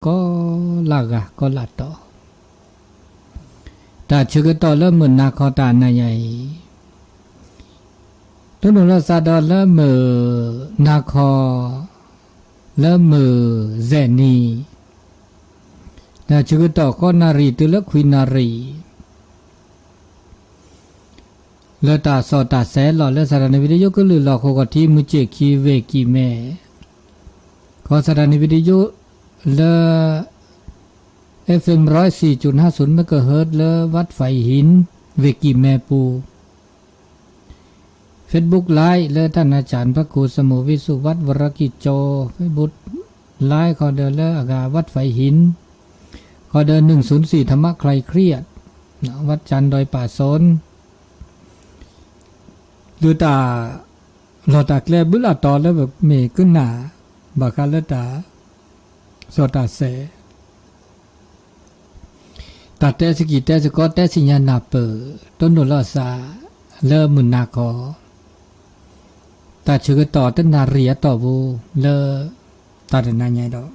ကီလၢဂၤကီလၢတီၤ, တၢ်ဆၢကတီၢ်လၢမုၢ်နၤခီတၢ်နၤညါအံၤ, တိၢ်နီၣ်လီၤသးဒီးလၢမုၢ်နၤခီ, လၢမုၢ်စဲးနံၤ, တၢ်ဆၢကတီၢ်ဃိးနၣ်ရံၣ်တုၤလၢခွံနၣ်ရံၣ် လၢတၢ်စီၣ်တၢ်ဆဲးလီၤလၢ စၤတၢ်န့ၣ် video ကလုာ်လီၢ်ဃိးကီၢ်ထံး မုၢ်စ့ၣ်ခံ ဝ့ၢ်ကံၢ်မဲ, ခီ စၤတၢ်န့ၣ် video လၢ FM ร้อยสี่จุดห้าศูนย์ megahertz လၢ วัดไฝหิน ဝ့ၢ်ကံၢ်မဲပူၤ, Facebook Live လၢတၢ်နၤစၢ် พระครูสมุห์วิสุทธิ์ วัดวรกิจโจ Facebook Live ခီဒီးလၢအဂၤ วัดไฝหิน ခီဒီး หนึ่งศูนย์สี่ ธรรมะคลายเครียด วัดจันทร์ดอยป่าสน ဒီးတၢ် လီၢ်တၢ်ကျဲဘုလၢတီၤလၢပမ့ၢ်ကနၣ် ဘၣ်ဃးလၢတၢ်စီၣ်တၢ်ဆဲး, တၢ်တဲစကံၢ်တဲစကီ တဲဆ့ၣ်ညါနၢ်ပၢၢ် တိၢ်နီၣ်လီၤသး လၢမုၢ်နၤခီ, တၢ်ဆၢကတီၢ်တနၣ်ရံၣ်အတီၢ်ပူၤ လၢတၢ်တနၤညါဒီး,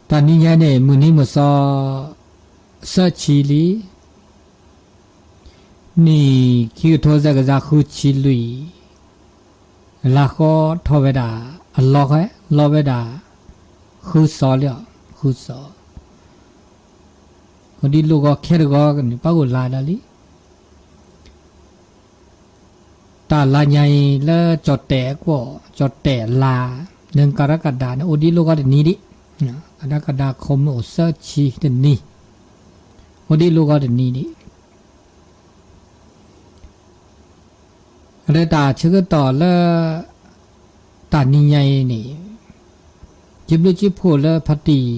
တၢ်နံၤညါန့ၣ် မုၢ်နံၤမုၢ်သီ သၢဆံလံ နံၣ်ခံကထိသၢကယၤဃုဆံလွံၢ်, လါဃီထီၣ်ဝဲဒၣ်အလီၤဃဲ, လီၤဝဲဒၣ် ဃုသီလံ, ဃုသီ, အိၣ်ဒံးလိၣ်ဂီၤခဲတဂီၤန့ၣ် ပှၤအိၣ်လါဒီးလံ တၢ်လါညါအံၤလၢကၠီၣ်တဲၣ်အကွီၢ်, ကၠီၣ်တဲၣ်လါ, လၢကရကဒါန့ၣ် အိၣ်ဒံးလိၣ်ဂီၤတနံၤဒံး, ကရကဒါခိၣ်မုၢ်အိၣ်သၢဆံတနံၤ, အိၣ်ဒံးလိၣ်ဂီၤတနံၤဒံး လၢတၢ်ဆၢကတီၢ်လၢ တၢ်နံၤညါအံၤန့ၣ်, ကဘျုးကံဖိးလၢဖါတံၢ်,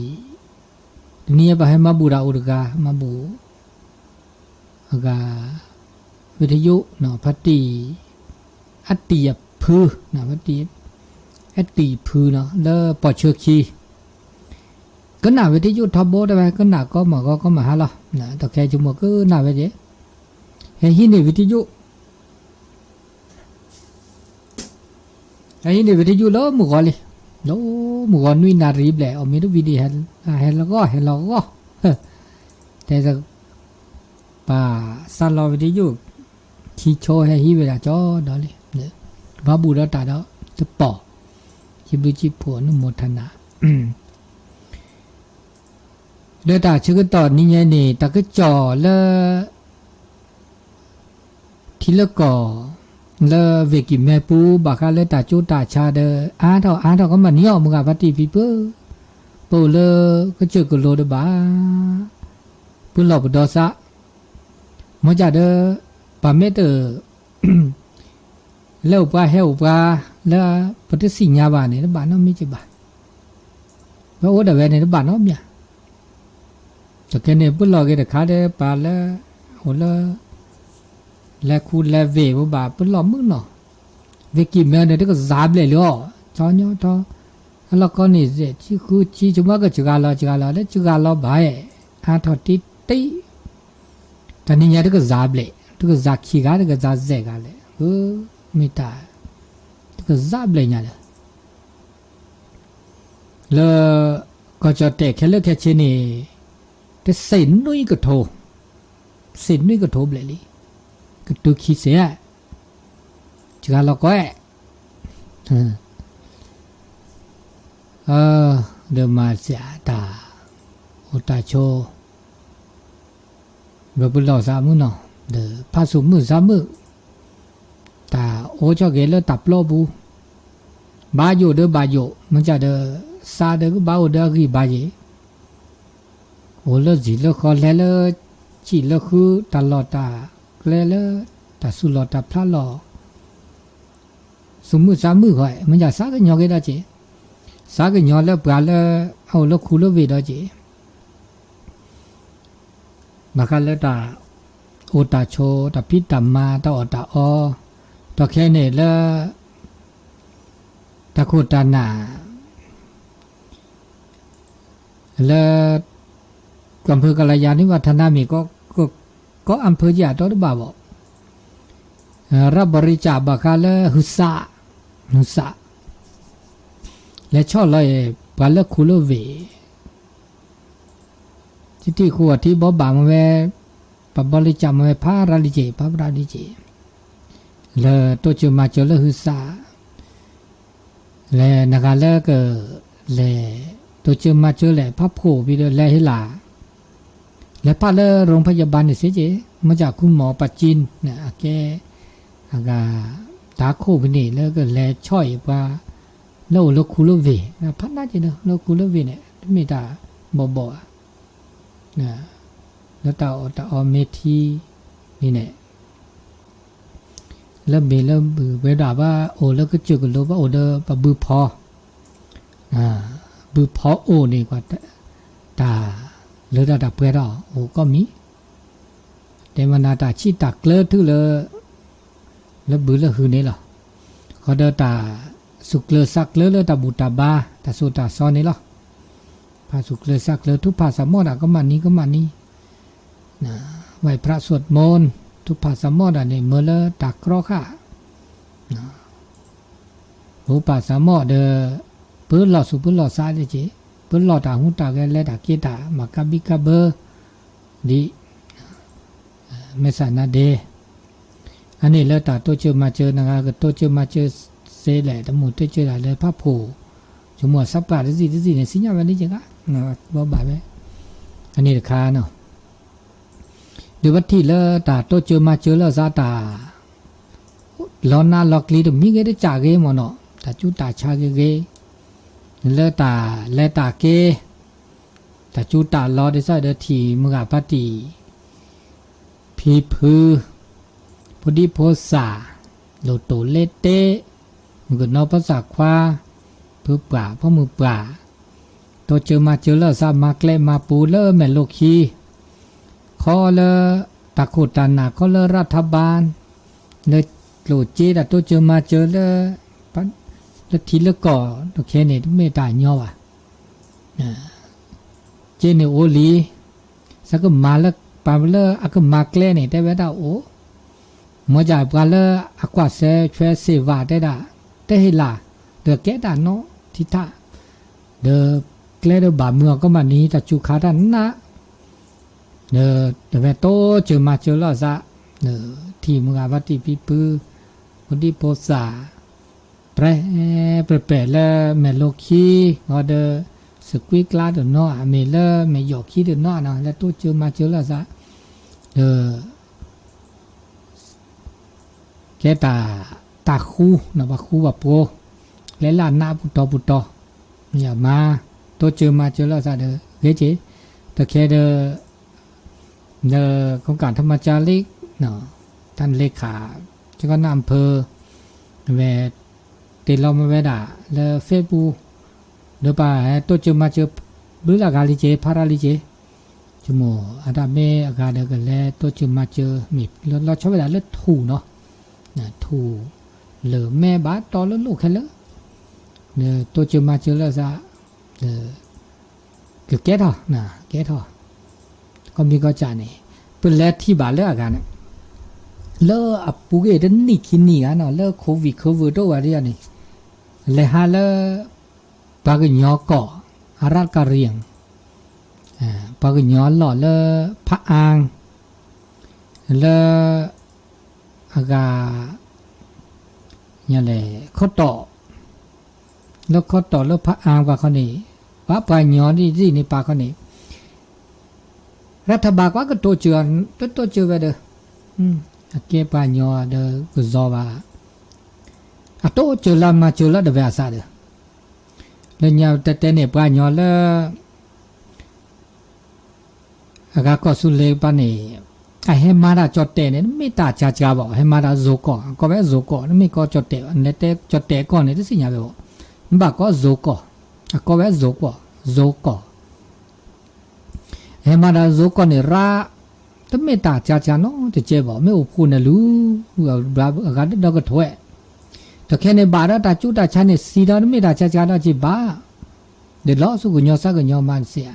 တနံၤညါပဟဲမၤဘူၣ်တၢ်အိၣ်တဂၤ, မၤဘူၣ်အဂၤ ဝ့ၢ်တယိၣ် ဖါတံၢ်, အတံၢ်အဖု, ဖါတံၢ်, အတံၢ်ဖုလၢပီၢ်ဆၢခံ ကနၣ်ဝဲတယိၣ်ထီဘိတဝဲ ကနၣ်ကီမၤဂီၤကီမၤဟါလီၤ, တခဲဆိကမိၣ်ကနၣ်ဝဲက့ၤ, ဟဲဟံးန့ၢ်ဝဲတယိၣ်, ဟဲဟံးန့ၢ်ဝဲတယိၣ်လၢမုၢ်ဂီၤလံ, လၢမုၢ်ဂီၤနွံနၣ်ရံၣ်ဘျဲၣ် အီၣ်မ့ၢ်တဝံၤဒံး ဟဲလီၤဂီၤ ဟဲလီၤဂီၤ, တဲ ပာ်စးလီၤဝဲတယိၣ်, ထံဆိဟဲဟံးဝဲဒၣ်ကၠီဒီးလံ, ဘၣ်ဘူၣ်ဒီးတၢ်ဒီးတပီၢ်, ကဘျုးကံဖိး အနုမောทနာ လၢတၢ်ဆၢကတီၢ်နံၤညါန့ၣ် တၢ်ကစီၣ်လၢ ထံလၢကီၢ် လၢဝ့ၢ်ကံၢ်မဲပူၤ ဘၣ်ဃးလၢတၢ်ကၠိတၢ်ဆါဒီး အါထီၣ်အါထီၣ်ကမၣ်နံၤအီၣ်မုၢ်ဂၤဖါတံၢ်ဖံဖု, ပအိၣ်လၢကစၢၢ်ကလိတဘၣ်, ပလီၢ်ပဒီသး, မ့ၢ်ကဒီး ပမ့ၢ်တ လဲၤအိၣ်ပှၤဟဲအိၣ်ပှၤ လၢပတသ့ၣ်ညါဘၣ်န့ၣ် တဘၣ်နီတမံၤကဘၣ်, ပအိၣ်ဒၣ်ဝဲန့ၣ် တဘၣ်နီတမံၤ, တကဲန့ၣ် ပလီၢ်ဂ့ၤတခါဒီး ပှၤလၢ အိၣ်လၢ လဲၤခူလဲၤဝ့ၢ်ပဘၣ် ပလီၢ်မုၢ်နီၤ, ဝ့ၢ်ကံၢ်မဲန့ၣ် တကစၢ်ဘျဲၣ်လံအီၤ, ထီညီထီ, အလီၢ်ကီန့ၣ် ယဲၢ်ဆံဃုဆံ ဆိကမိၣ်ကစှၤလီၤ စှၤလီၤ လၢစှၤလီၤဘၣ်ဧဲ, အါထီၣ်တံၢ်တံၢ် တနံၤညါတကစၢ်ဘျဲၣ်, တကစၢ်ခံဂၤ တကစၢ်ယဲၢ်ဂၤလဲၣ်, မ့ၢ်တၢ် တကစၢ်ဘျဲၣ်ညါဒီး လၢ ကီၢ်ကၠီၣ်တဲၣ်ခဲလၢာ်ခဲဆ့န့ၣ် တဆံနွံကထိ, ဆံနွံကထိဘျဲၣ်လံ, ကတုၤခံဆံ, စှၤလီၤကီး, ဒီးမၤစၢၤတၢ် အိၣ်တၢ်ဆိး ဒီးပလီၢ်သးမုၢ်နီၤ, ဒီးဖးဆူၣ်မုၢ်သးမုၢ်, တၢ်အိၣ်ကၠီၣ်က့ၤလၢတၢ်ပျီပူၤ, ဘၣ်ယိၣ်ဒီးဘၣ်ယိၣ်, မ့ၢ်ကဒီး သးဒီးကဘၣ်အိၣ်ဒီးအဂံၢ်ဘါယံၤ, အိၣ်လၢစံာ်လၢဃီ လဲၤလၢစံာ်လၢဃု တၢ်လီၢ်တၢ်ကျဲလၢ တၢ်သူၣ်လီၤတၢ်ဖျးလီၤ ဆူၣ်မုၢ်သးမုၢ်ဃီ, မ့ၢ်ယသးကညီၤက့ၤဒီးက့ၤ, သးကညီၤလၢပှၤလၢ အအိၣ်လၢခူလၢဝ့ၢ်ဒီးက့ၤ, ဘၣ်ဃးလၢတၢ်အိၣ်တၢ်ဆိး တၢ်ဖံးတၢ်မၤ တၢ်အီၣ်တၢ်အီ, ဒီးခဲအံၤန့ၣ်လၢ တၢ်ခိၣ်တၢ်နၢ် လၢ ကီၢ်ဖုကလယၤန့ၣ် ဘၣ်ထနၢ်မ့ၢ် ကီၢ်အၣ်ဖုကယၤတီတဘၣ်ဘၣ်, ရၣ်ဘီရံကၠၣ် ဘၣ်ဃးလၢဟုသး, ဟုသး, လဲၤဆီၣ်လီၤအံၤ ပှၤလၢခူလၢဝ့ၢ် ထံထံၣ်ဃူအီၤထံဘီဘၣ်မ့ၢ်ဝဲ, ပဘီလံကၢ်မ့ၢ်ဝဲဖးရၤလံက့ၤ ဖးရၤလံက့ၤ, လၢတိစၢၤမၤစၢၤလၢဟုသး, လဲၤနဂၤလၢက, လဲၤတိစၢၤမၤစၢၤလဲၤဖးဖှိၣ်ဖံဒီးလဲၤဟ့ၣ်လၢ်, လဲၤဖးလၢ โรงพยาบาล န့ၣ်စ့ၢ်ကီး မ့ၢ်ကၢ်ခူမီၤပာ်ကၠံန့ၣ် အကဲ, အဂၤ, တၢ်ခိၣ်ဖဲန့ၣ်လၢကလဲၤဆီၣ်အံၤပှၤ, လၢအိၣ်လၢခူလၢဝ့ၢ်, ဖးနါက့ၤဒီးလၢခူလၢဝ့ၢ်န့ၣ် တမ့ၢ်တၢ်ဘီၣ်ဘီၣ်ဧါ လၢတၢ်အီၣ်တၢ်အီမ့ၢ်ထံန့ၣ်န့ၣ်, လၢမ့ၢ်လၢဘုၣ်ဝဲဒၣ်ဘၣ်အိၣ်လၢကစၢၢ်ကလိ ဘၣ်အိၣ်လၢပဘုဖီ, ဘုဖီအိၣ်န့ၣ်ကွၢ်, တၢ်လၢတၢ်တၢ်ပှဲၤထီၣ်အိၣ်ကိးမံၤ, တဲမနၤတၢ်ဆံၣ်တၢ်ကျၢၤထူၣ်လၢ လၢဘုလၢဟုန့ၣ်လီၤ. ဃီဒီးတၢ်သူၣ်ကျၢၤသးကျၢၤလၢတၢ်ဘူၣ်တၢ်ဘါ တၢ်သိၣ်တၢ်သီန့ၣ်လီၤ. ဖးသူၣ်ကျၢၤသးကျၢၤ ထူၣ်ဖးသးမီၢ်ဒၣ်ကမၣ်နံၤကမၣ်နံၤ, ဝဲဖးစူးမူၢ် ထူၣ်ဖးသးမီၢ်ဒၣ်န့ၣ် မၢလၢတၢ်ကြီဃာ် ထူၣ်ဖးသးမီၢ်ဒီး ပၢလီၤသူၣ်ပၢလီၤသးလၢက့ၤ, ပၢလီၤတၢ်ဟူးတၢ်ဂဲၤ လဲၤတၢ်က့ၤတၢ် မၤကါဘံကါဘၢ ဒ် မဲာ်ဆှးနါဒ့, အန့ၣ်လၢတၢ်တိစၢၤမၤစၢၤ နဂၤကတိစၢၤမၤစၢၤစ့လဲၣ် တမူတ့စၢၤဒၣ်လၢဖးဖှိၣ်, ဆိကမိၣ်အသးပှၢ်တစံၣ်တစံၣ်န့ၣ် သ့ၣ်ညါဝဲလံက့ၤဂၤ, ဘီဘၣ်ဝဲ, အန့ၣ်တခါနီၤ ဒုးပထံၣ်လၢတၢ်တိစၢၤမၤစၢၤလၢအသးတၢ် လီၤနးလီၤကျံၤတမံၤဂ့ၤတကးဂ့ၤမ့ၢ်နီၤ တၢ်ကူတၢ်ဆါဂ့ၤဂ့ၤ, လၢတၢ်လဲၤတၢ်က့ၤ, တၢ်ကူတၢ်လီၤဒ်သိးဒီးထံၣ်မုၢ်ဂၤဖါတံၢ်, ဖံဖု, ဖိဒံဖိသၣ်, လိၣ်တိၢ်လဲတ့, မုၣ်ကနီၤဖီသၣ်ခွါ, ဖုပှၢ်ဖီမုၢ်ပှၢ်, တိစၢၤမၤစၢၤလၢအသးမၤကျဲမၤပူၤလၢမဲာ်လိခံ ခီလၢ တၢ်ခိၣ်တၢ်နၢ်ခီလၢရးထဘၣ်, လၢကျိၣ်စ့တၢ်တိစၢၤမၤစၢၤလၢ လၢထံလၢကီၢ်တခဲန့ၣ် တမ့ၢ်တၢ်ညီဘၣ်. စ့န့ၣ်အိၣ်လံ, သကမၤလၢ ပှၤလၢအကမၤကျဲန့ၣ် တဲဝဲဒၣ်အိၣ်, မ့ၢ်ကၢ်ပှၤလၢအကွၢ်စဲဆွဲစ့ၢ်ဝါတဲဒၣ်, တဟ့ၣ်လၢ်, ဒီးကဲတၢ်နီထံထၣ်, ဒီးကျဲဒီးဘၣ်မုာ်အီၤကမၣ်နံၤ တၢ်စူၤခါတၢ်နး ဒီးတဝဲတိစၢၤမၤစၢၤလီၤသး, ဒီးထံၣ်မုၢ်ဂၤဖါတံၢ်ဖံဖု, ဖိဒံဖိသၣ်, ပြဲ, ပြဲပြဲလၢမဲာ်လိခံ, ဃီဒီး, သကွံကျါတနီၤ အမ့ၢ်လၢမဲာ်ယီၣ်ခံတနီၤနီၤ လၢတိစၢၤမၤစၢၤလီၤသး, ဒီး ကဲတၢ်, တၢ်ဃူ, ပှၤဃူပှၤဖိး, ကျဲလၢအနးပူၤတီၤပူၤတီၤ, မ့ၢ်မၤ, တိစၢၤမၤစၢၤလီၤသးဒီး ဂ့ၤက့ၤ, တခဲဒီး, ဒီး โครงการธรรมจารีต တၢ်လ့ခး, ကကနၣ်အဖၢ, ဝဲ, တ့ၢ်လီၤမ့ၢ်ဝဲဒၣ် လၢ Facebook ဒီးပှၤဟဲတိစၢၤမၤစၢၤ, ဘျုးလၢအဂၤလံက့ၤ ဖးရၤလံက့ၤ, ဆိကမိၣ်အတၢ်မ့ၢ်အဂၤဒီးကလဲၤတိစၢၤမၤစၢၤ မ့ၢ်လီၤဆီဝဲဒၣ်လၢထူၣ်နီၤ, ထူၣ်, လၢမဲာ်ဘၣ်တီလၢလိၣ်ခဲလၢာ်, ဒီးတိစၢၤမၤစၢၤလၢသး, ဒီး, ကကဲထီၣ်, ကဲထီၣ်, ကီၢ်မံၤကီၢ်စဲၣ်န့ၣ်, ပလဲၤထံၣ်ဘၣ်လၢအဂၤန့ၣ်, လၢအပူၤကွံာ်တနံၣ်ခံနံၣ်ဂၤနီၤ လၢ โควิด โควิด တအိၣ်ဘၣ်ဒ်အံၤန့ၣ်, လဲၤဟးလၢ ပှၤကညီကီၢ် အရၣ်ကရံၣ်, ပှၤကညီလီၢ်လၢ ဖးအါ, လၢ အဂၤ လဲၣ် ခီတီၣ်, လၢခီတီၣ်လၢဖးအါပှၤခီန့ၣ်, ပှၤပှၤကညီဒ်န့ၣ်ပာ်ခီန့ၣ်, ရၢထဘၣ်ကွၢ်ကတိစၢၤ, တတိစၢၤဝဲဒီး, အကဲပှၤကညီဒီးကစီၤဘၣ်, အတိစၢၤလၢမၤစၢၤလၢတဝဲအသးဒီး, လၢညါတဲတဲန့ၣ်ပှၤကညီလၢ အဂၤကီၢ်သူလ့ၤပၢ်န့ၣ်, အဟဲမၤတၢ်ကၠီၣ်တဲာ်န့ၣ် တမ့ၢ်တၢ်စှၤစှၤဘၣ်, ဟဲမၤတၢ်အစိၤကီၢ်, အကိးဝဲအစိၤကီၢ်, တမ့ၢ်ကိးကၠီၣ်တဲာ်ဘၣ်, နတဲကၠီၣ်တဲာ်ကီၢ်န့ၣ် တသ့ၣ်ညါဝဲဘၣ်, ဘၣ်ကိးအစိၤကီၢ်, အကိးဝဲအစိၤကီၢ်, စိၤကီၢ် ဟဲမၤတၢ်အစိၤကီၢ်န့ၣ်ရၣ်, တမ့ၢ်တၢ်စှၤစှၤနီတကဲဘၣ်, မ့ၢ်အိၣ်ဖှိၣ်န့ၣ်လူၤ, အဂၤဒီးကထွဲ, တခဲန့ၣ်ဘၣ်ဒီးတၢ်ကူတၢ်ဆါန့ၣ် စံးဒီးတမ့ၢ်တၢ်စှၤစှၤဒီးက့ၤဘၣ်, ဒီးလီၤဆူကညီစၢ်ကညီမၤတစ့ၢ်ဧါ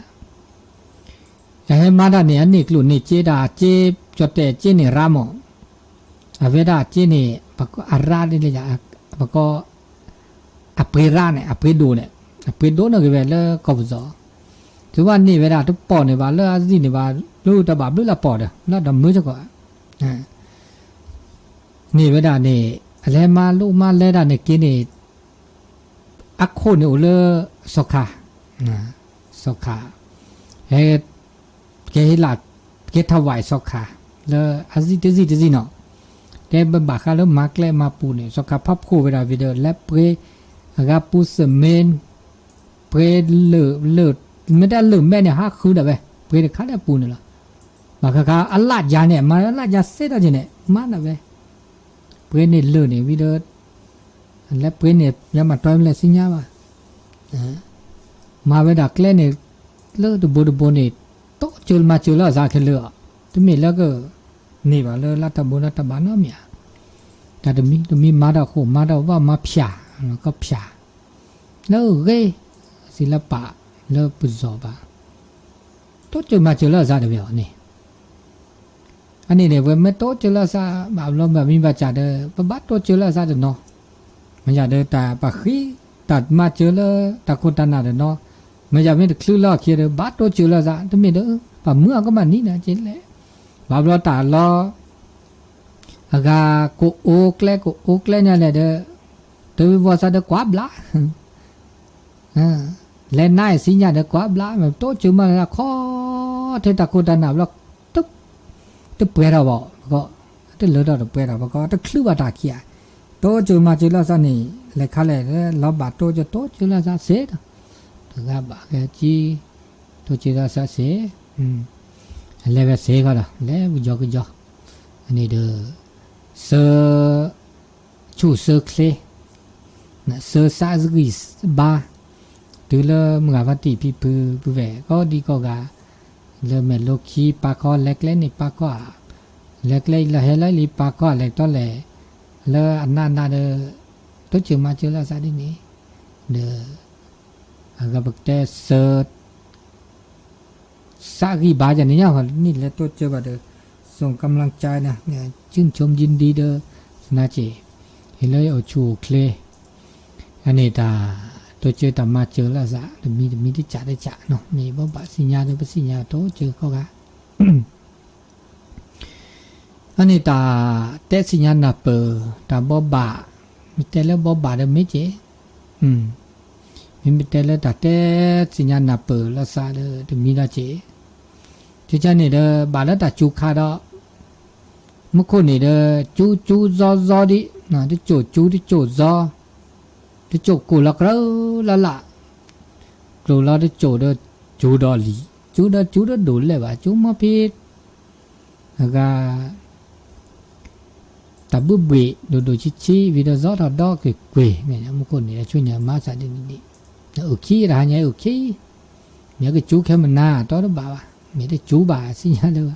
အဟဲမၤတၢ်န့ၣ် အန့ၢ်ကျိၣ်န့ၢ်စ့ဒၣ်စ့, ကၠီၣ်တဲာ်စ့န့ၣ်ရၣ်မး, အဝဲဒၣ်စ့န့ၣ်, အရၣ်ဒ်လဲၣ်, ပကိး, အပှ့ၤရၣ်န့ၣ် အပှ့ၤဒိၣ်န့ၣ်, အပှ့ၤဒိၣ်န့ၣ်ဂ့ၤဝဲလၢကီၢ်ပူၤစီၤ, သုဘၣ်န့ၢ်ဝဲဒၣ်တပိာ်န့ၣ်ဘၣ် လၢအစံၣ်န့ၣ်ဘၣ် လၢတဘၣ်ဘျုးလၢပိာ်ဒီး လၢဒီးမုၢ်ကီး န့ၢ်ဝဲဒၣ်န့ၣ် အလဲၤမၤလိမၤလဲၤတၢ်န့ၣ်က့န့ၣ် အခိၣ်န့ၣ်အိၣ်လၢ စီၤခါ, စီၤခါ, ဟဲ ကဲဟ့ၣ်လၢ ကဲထီၣ်ဝဲစီၤခါ လၢအစံၣ်တစံၣ်တစံၣ်နီၤ, တဲဘၣ်ဃးလၢမၤကျဲမၤပူၤန့ၣ် စီၤခါဖးဖှိၣ်ဝဲဒၣ်ဝံၤဒီး လဲၤပှ့ၤ အဂၤပူၤ cement ပှ့ၤလၢာ် လၢာ် မ့ၢ်တၢ်လၢာ်မဲာ်န့ၣ် ဟးဃုဒၣ်ဝဲ ပှ့ၤတခါလၢအပူၤန့ၣ်လီၤ. ဘၣ်ဃးဃးအလၣ်ယၤန့ၣ် မၤလၢအလၣ်ယၤစ့ၢ်ကီးက့န့ၣ် မၤဒၣ်ဝဲ ပှ့ၤန့ၢ်လၢာ်န့ၣ်ဝံၤဒီး လဲၤပှ့ၤန့ၢ် ယမၤတီမ့ၢ်လဲၤသ့ၣ်ညါဘၣ် မၤဝဲဒၣ်ကျဲန့ၣ် လၢတဘိတဘိန့ၣ် တိစၢၤမၤစၢၤလၢအသးခဲလၢာ်အီၤ, တမ့ၢ်လၢက န့ၢ်ဘၣ်လၢလၢတၢ်ဘိလၢတၢ်ဘၣ်နီတမံၤဧါ, တၢ်တမံၤတမံၤမၤတၢ်ဃိ မၤတၢ်ဘၣ်မၤဖၠၣ်, ကဖၠၣ်, လၢဂ့ၤ စံးလၢပာ် လၢပစီၤဘၣ်, တိစၢၤမၤစၢၤလၢအသးတမ့ၢ်အီၤန့ၣ် အန့ၣ်န့ၣ် ပမ့ၢ်တိစၢၤလၢအသး ဘၣ်ဘျီဘၣ်မံဘၣ်စၢ်ဒီး ပဘၣ်တိစၢၤလၢအသးတနီၤ, မ့ၢ်ယၤဒီးတၢ်ပှၤဃ့ တၢ်မၤစၢၤလၢတၢ်ခိၣ်တၢ်နၢ်တနီၤ, မ့ၢ်ယၤမ့ၢ်တချုးလၢအခံဒီး ဘၣ်တိစၢၤလၢအသး တမ့ၢ်ဒီး ပှၤမုၢ်အကမၣ်နံၤန့ၣ်က့လဲၣ်, ဘၣ်ဘျီတၢ်လီၤ အဂၤကအိၣ်ကျဲကအိၣ်ကျဲညါလဲၣ်ဒီး တဝံၤဝီၤသးဒီးကွၢ်ဘျါ လဲၤနါအံၤသ့ၣ်ညါဒီးကွၢ်ဘျါ တိစၢၤမၤစၢၤခီထဲတၢ်ခိၣ်တၢ်နၢ်ဘျီ တပှဲၤထီၣ်ဘၣ်ပကီး, တလၢထီၣ်တပှဲၤထီၣ်ပကီး တချုးဘၣ်တၢ်ခံဂၤ, တိစၢၤမၤစၢၤလၢသးန့ၣ် လဲၤခါလဲၣ် လီၤဘၣ်တိစၢၤ တိစၢၤလၢသးစ့ၢ်ဒီး တဂၤဘၣ်ဂဲကံ တိစၢၤလၢသးစ့ၢ်, လဲၤဝဲစ့ၢ်ကီးဒီး လဲၤပူၤကယီကယီ, အန့ၣ်ဒီး သၢ ဆူၣ်သၢချ့ သၢစးဂံၢ်ဘါ, တုၤလၢမုၢ်ဂၤဖါတံၢ်ဖံဖု ပုၢ်ဝဲၢ်ကိးဒံကိးဂၤ, လၢမဲာ်လိခံပာ်ခီ လဲၤကျဲန့ၣ်ပာ်ခီဧါ, လဲၤကျဲအံၤလၢဟဲလၢလံပာ်ခီဧါ လဲၤတီလဲၣ်, လၢအနးနးဒီး တိစၢၤမၤစၢၤလၢသးဒ်န့ၣ်, ဒီး အဂၤပကတဲသၢ စးဂံၢ်ဘါယၤန့ၣ်ညါ န့ၣ်လဲၤတိစၢၤဘၣ်ဒီး ส่งกำลังใจนะ ชื่นชมยินดีဒီး သနာ်က့ ဟ့ၣ်လၢယအိၣ်ဆူၣ်အိၣ်ချ့, အန့ၣ်တၢ် တိစၢၤတၢ်မၤစၢၤလၢအသး တမံၤတမံၤတစးတစးနီၤ မ့ၢ်ဘီဘၣ်သ့ၣ်ညါဒီး ပသ့ၣ်ညါတိစၢၤခီဂၤ အန့ၣ်တၢ်တဲသ့ၣ်ညါနၢ်ပၢၢ် တၢ်ဘီဘၣ်, မ့ၢ်တဲလၢဘီဘၣ်ဒီးမ့ၢ်က့ၢ်, မ့မ့ၢ်တဲလၢတၢ်တဲသ့ၣ်ညါနၢ်ပၢၢ်လၢသးဒီးတမံၤလီၤက့ၢ်, ကန့ၣ်ဒီး ဘၣ်လၢတၢ်စူၤခါဒီး မူခိၣ်န့ၣ်ဒီး စူၤစူၤစီစီဒံး, တစိၢ်စူၤတစိၢ်စီ, တစိၢ်ကိၢ်လီၤကြၢးလၢ်လၢ်, ကျိၤလီၤတစိၢ်ဒီးစူၤဒီးလံၤ, စူၤဒီးစူၤဒီးဒိၣ်လဲၣ်ဘၣ်, စူၤမီဖံ အဂၤ တၢ်ဘှ့ၣ်ဘှ့ၣ် ဒိၣ်ဒိၣ်ဆံးဆံး ဝံၤဒီးစီထီၣ်ဒီက့ၤကွ့ၢ်, မူခိၣ်န့ၣ် ဆူညါမၤသးဒ်န့ၣ်ဒံး, အိၣ်ခံတဟါညါအိၣ်ခံ, မ့ၢ်ကစူၤခဲမနၤ တီတဘၣ်ဘၣ်, မ့ၢ်တစူၤဘၣ်သ့ၣ်ညါလၢၤဘၣ်,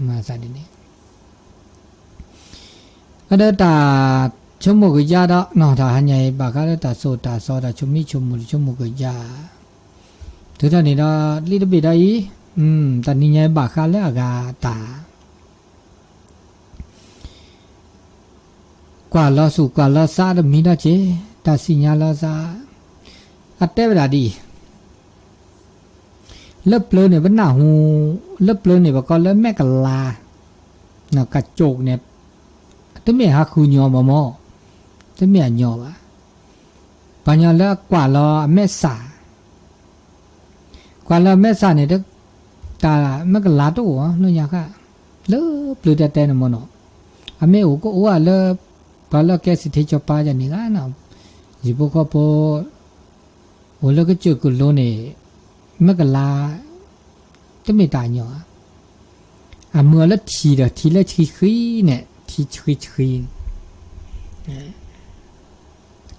မၤသးဒ်န့ၣ် အဒီးတၢ်ဆိကမိၣ်ကယါဒီး တဟါညါအံၤ ဘၣ်ဃးလၢတၢ်စိတၢ်ကမီၤ တၢ်ဆိကမိၣ်ဆိကမိၣ်တဆိကမိၣ်ကယါ, တုၤထီၣ်န့ၣ်ဒီး လံာ်တဘ့ၣ်ဒီးအံၤ, တနံၤညါအံၤဘၣ်ဃးလၢအဂၤတၢ် ကွၢ်လီၤသူၣ်ကွၢ်လီၤသးတမံၤဒီးက့ၢ်, တၢ်သ့ၣ်ညါလီၤသး, အတဲဝဲဒၣ်ဒ်အံၤ လၢပျၢၤန့ၣ် ပနၢ်ဟူ, လၢပျၢၤန့ၣ် ပကိးလၢမဲာ်ကလၤ, ကၠိၣ်န့ၣ် တမ့ၢ်ဟးဃုညီမီၢ်မီၢ်, တမ့ၢ်အညီဘၣ်, ပှၤညီလၢအကွၢ်လီၤအမဲာ်သၣ်, ကွၢ်လီၤအမဲာ်သၣ်န့ၣ် တၢ်မဲာ်ကလၤတအိၣ်လၢညါဃၣ်, လၢပျၢၤတဲတဲန့ၣ်မီၢ်နီၤ, အမ့ၢ်အိၣ်ကအိၣ်ဧါလၢ ပှၤလၢကဲစံးထ့စီၤပၤယၤန့ၣ်ဂ့ၤနီၤ, ယံၤဖိဃီဖိ အိၣ်လၢကစၢၢ်ကလိန့ၣ် မဲာ်ကလၤ တမ့ၢ်တၢ်ညီ, အမုာ်အီၤလၢထံဒီး ထံလၢဆှံဆှံန့ၣ် ထံဆှံဆှံ,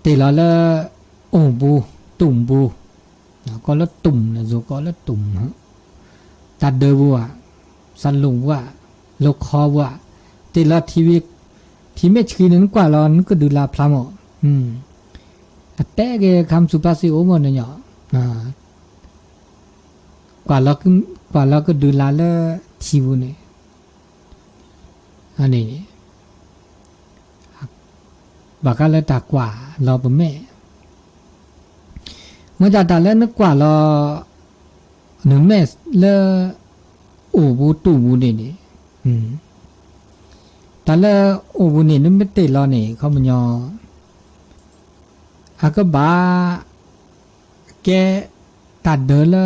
တ့ၢ်လီၤလၢ အိၣ်ဘူး, တူၢ်ဘူး, ကီၢ်လၢတူၢ်န့ၣ် ယိၤကီၢ်လၢတူၢ်, တၢ်ဒၢးဘူးဧါ, သးလူၣ်ဘူးဧါ, လိခီဘူးဧါ, တ့ၢ်လီၤထံဝံၤ, ထံမ့ၢ်ဆှံန့ၣ် နကွၢ်လီၤ နကဒုးလၢ်ဖျါမီၢ်, အတဲက့ၤခါမသူပျၢ်စံအိၣ်မီၢ်န့ၣ်ညီ, ကွၢ်လီၤကဒုးလၢ်လၢထံပူၤန့ၣ်, န့ၣ် ဘၣ်ဃးလၢတၢ်ကွၢ်လီၤပမဲာ်, မ့ၢ်တၢ်တၢ်လၢနကွၢ်လီၤ နမဲာ်လၢ အိၣ်ပူၤတူၢ်ပူၤန့ၣ်န့ၣ်, တၢ်လၢအိၣ်ပူၤန့ၣ် နမ့ၢ်တ့ၢ်လီၤန့ၣ် ခီပညီ အကဘၣ် ကဲတၢ်ဒၢလၢ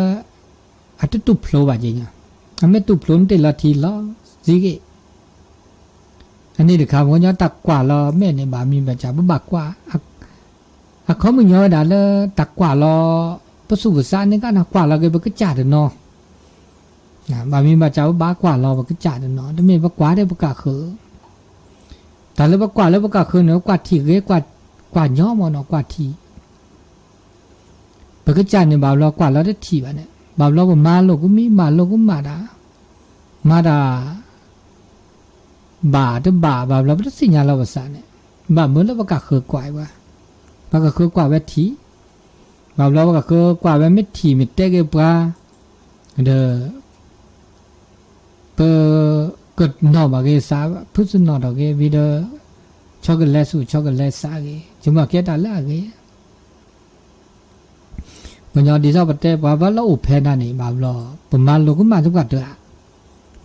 အတတူၢ်ဖျိဘၣ်က့ၤညါ, အမ့ၢ်တူၢ်ဖျိနတ့ၢ်လီၤထံလီၤစ့ဂ့ၤ, အန့ၣ်တခါ ပှၤကညီတၢ်ကွၢ်လီၤမဲာ်န့ၣ် ဘၣ်မံၤဘၣ်စၢ် ပဘၣ်ကွၢ်, အခီပညီဝဲဒၣ်လၢ တၢ်ကွၢ်လီၤ ပသူၣ်ပသးန့ၣ်ကနၣ်ကွၢ်လီၤက့ၤ ပကစၢ်တနီၤ, ဘၣ်မံၤဘၣ်စၢ် ပဘၣ်ကွၢ်လီၤပကစၢ်တနီၤ တမ့ၢ်ပကွၢ်ဒီးပကးဃၢၤ, တၢ်လၢပကွၢ်လၢပကးဃၢၤန့ၣ် ကွၢ်ထံၣ်ဂ့ၤ, ကွၢ်ညီမ့ၢ်နီၤ ကွၢ်ထံၣ် ပကစၢ်န့ၣ် ဘၣ်ဘျီကွၢ်လီၤတထံၣ်ဘၣ်န့ၣ် ဘၣ်ဘျီပမၤလိာ်ကမံ မၤလိာ်ကမၣ်တၢ်, မၤတၢ် ဘၣ်တဘၣ် ဘၣ်ဘျီပတသ့ၣ်ညါလီၤပသးန့ၣ်, ဘၣ်မုာ်လၢပကးဃၢၤကွၢ်အံၤဝဲ, ပကးဃၢၤကွၢ်ဝဲထံၣ်, ဘၣ်ဘျီပကးဃၢၤကွၢ်ဝဲမ့ၢ်ထံၣ်မ့ၢ်တဲက့ၤပှၤ, ဒီး ပကနီၣ်ဘၣ်က့ၤသး ဖုသနီၣ်ထီၣ်က့ၤ ဝံၤဒီး ဆီကလဲၤသူၣ်ဆီကလဲၤသးဂ့ၤ ဆိကမိၣ်ကဲတၢ်လၢအဂ့ၤ, ပှၤကညီဒ်သိးပတဲပှၤဘၣ်လၢအိၣ်ဖဲဒၣ်န့ၣ် ဘၣ်ဘျီ ပမၤလိာ်ကမၣ်သပှၢ်တၢၢ်ဧါ,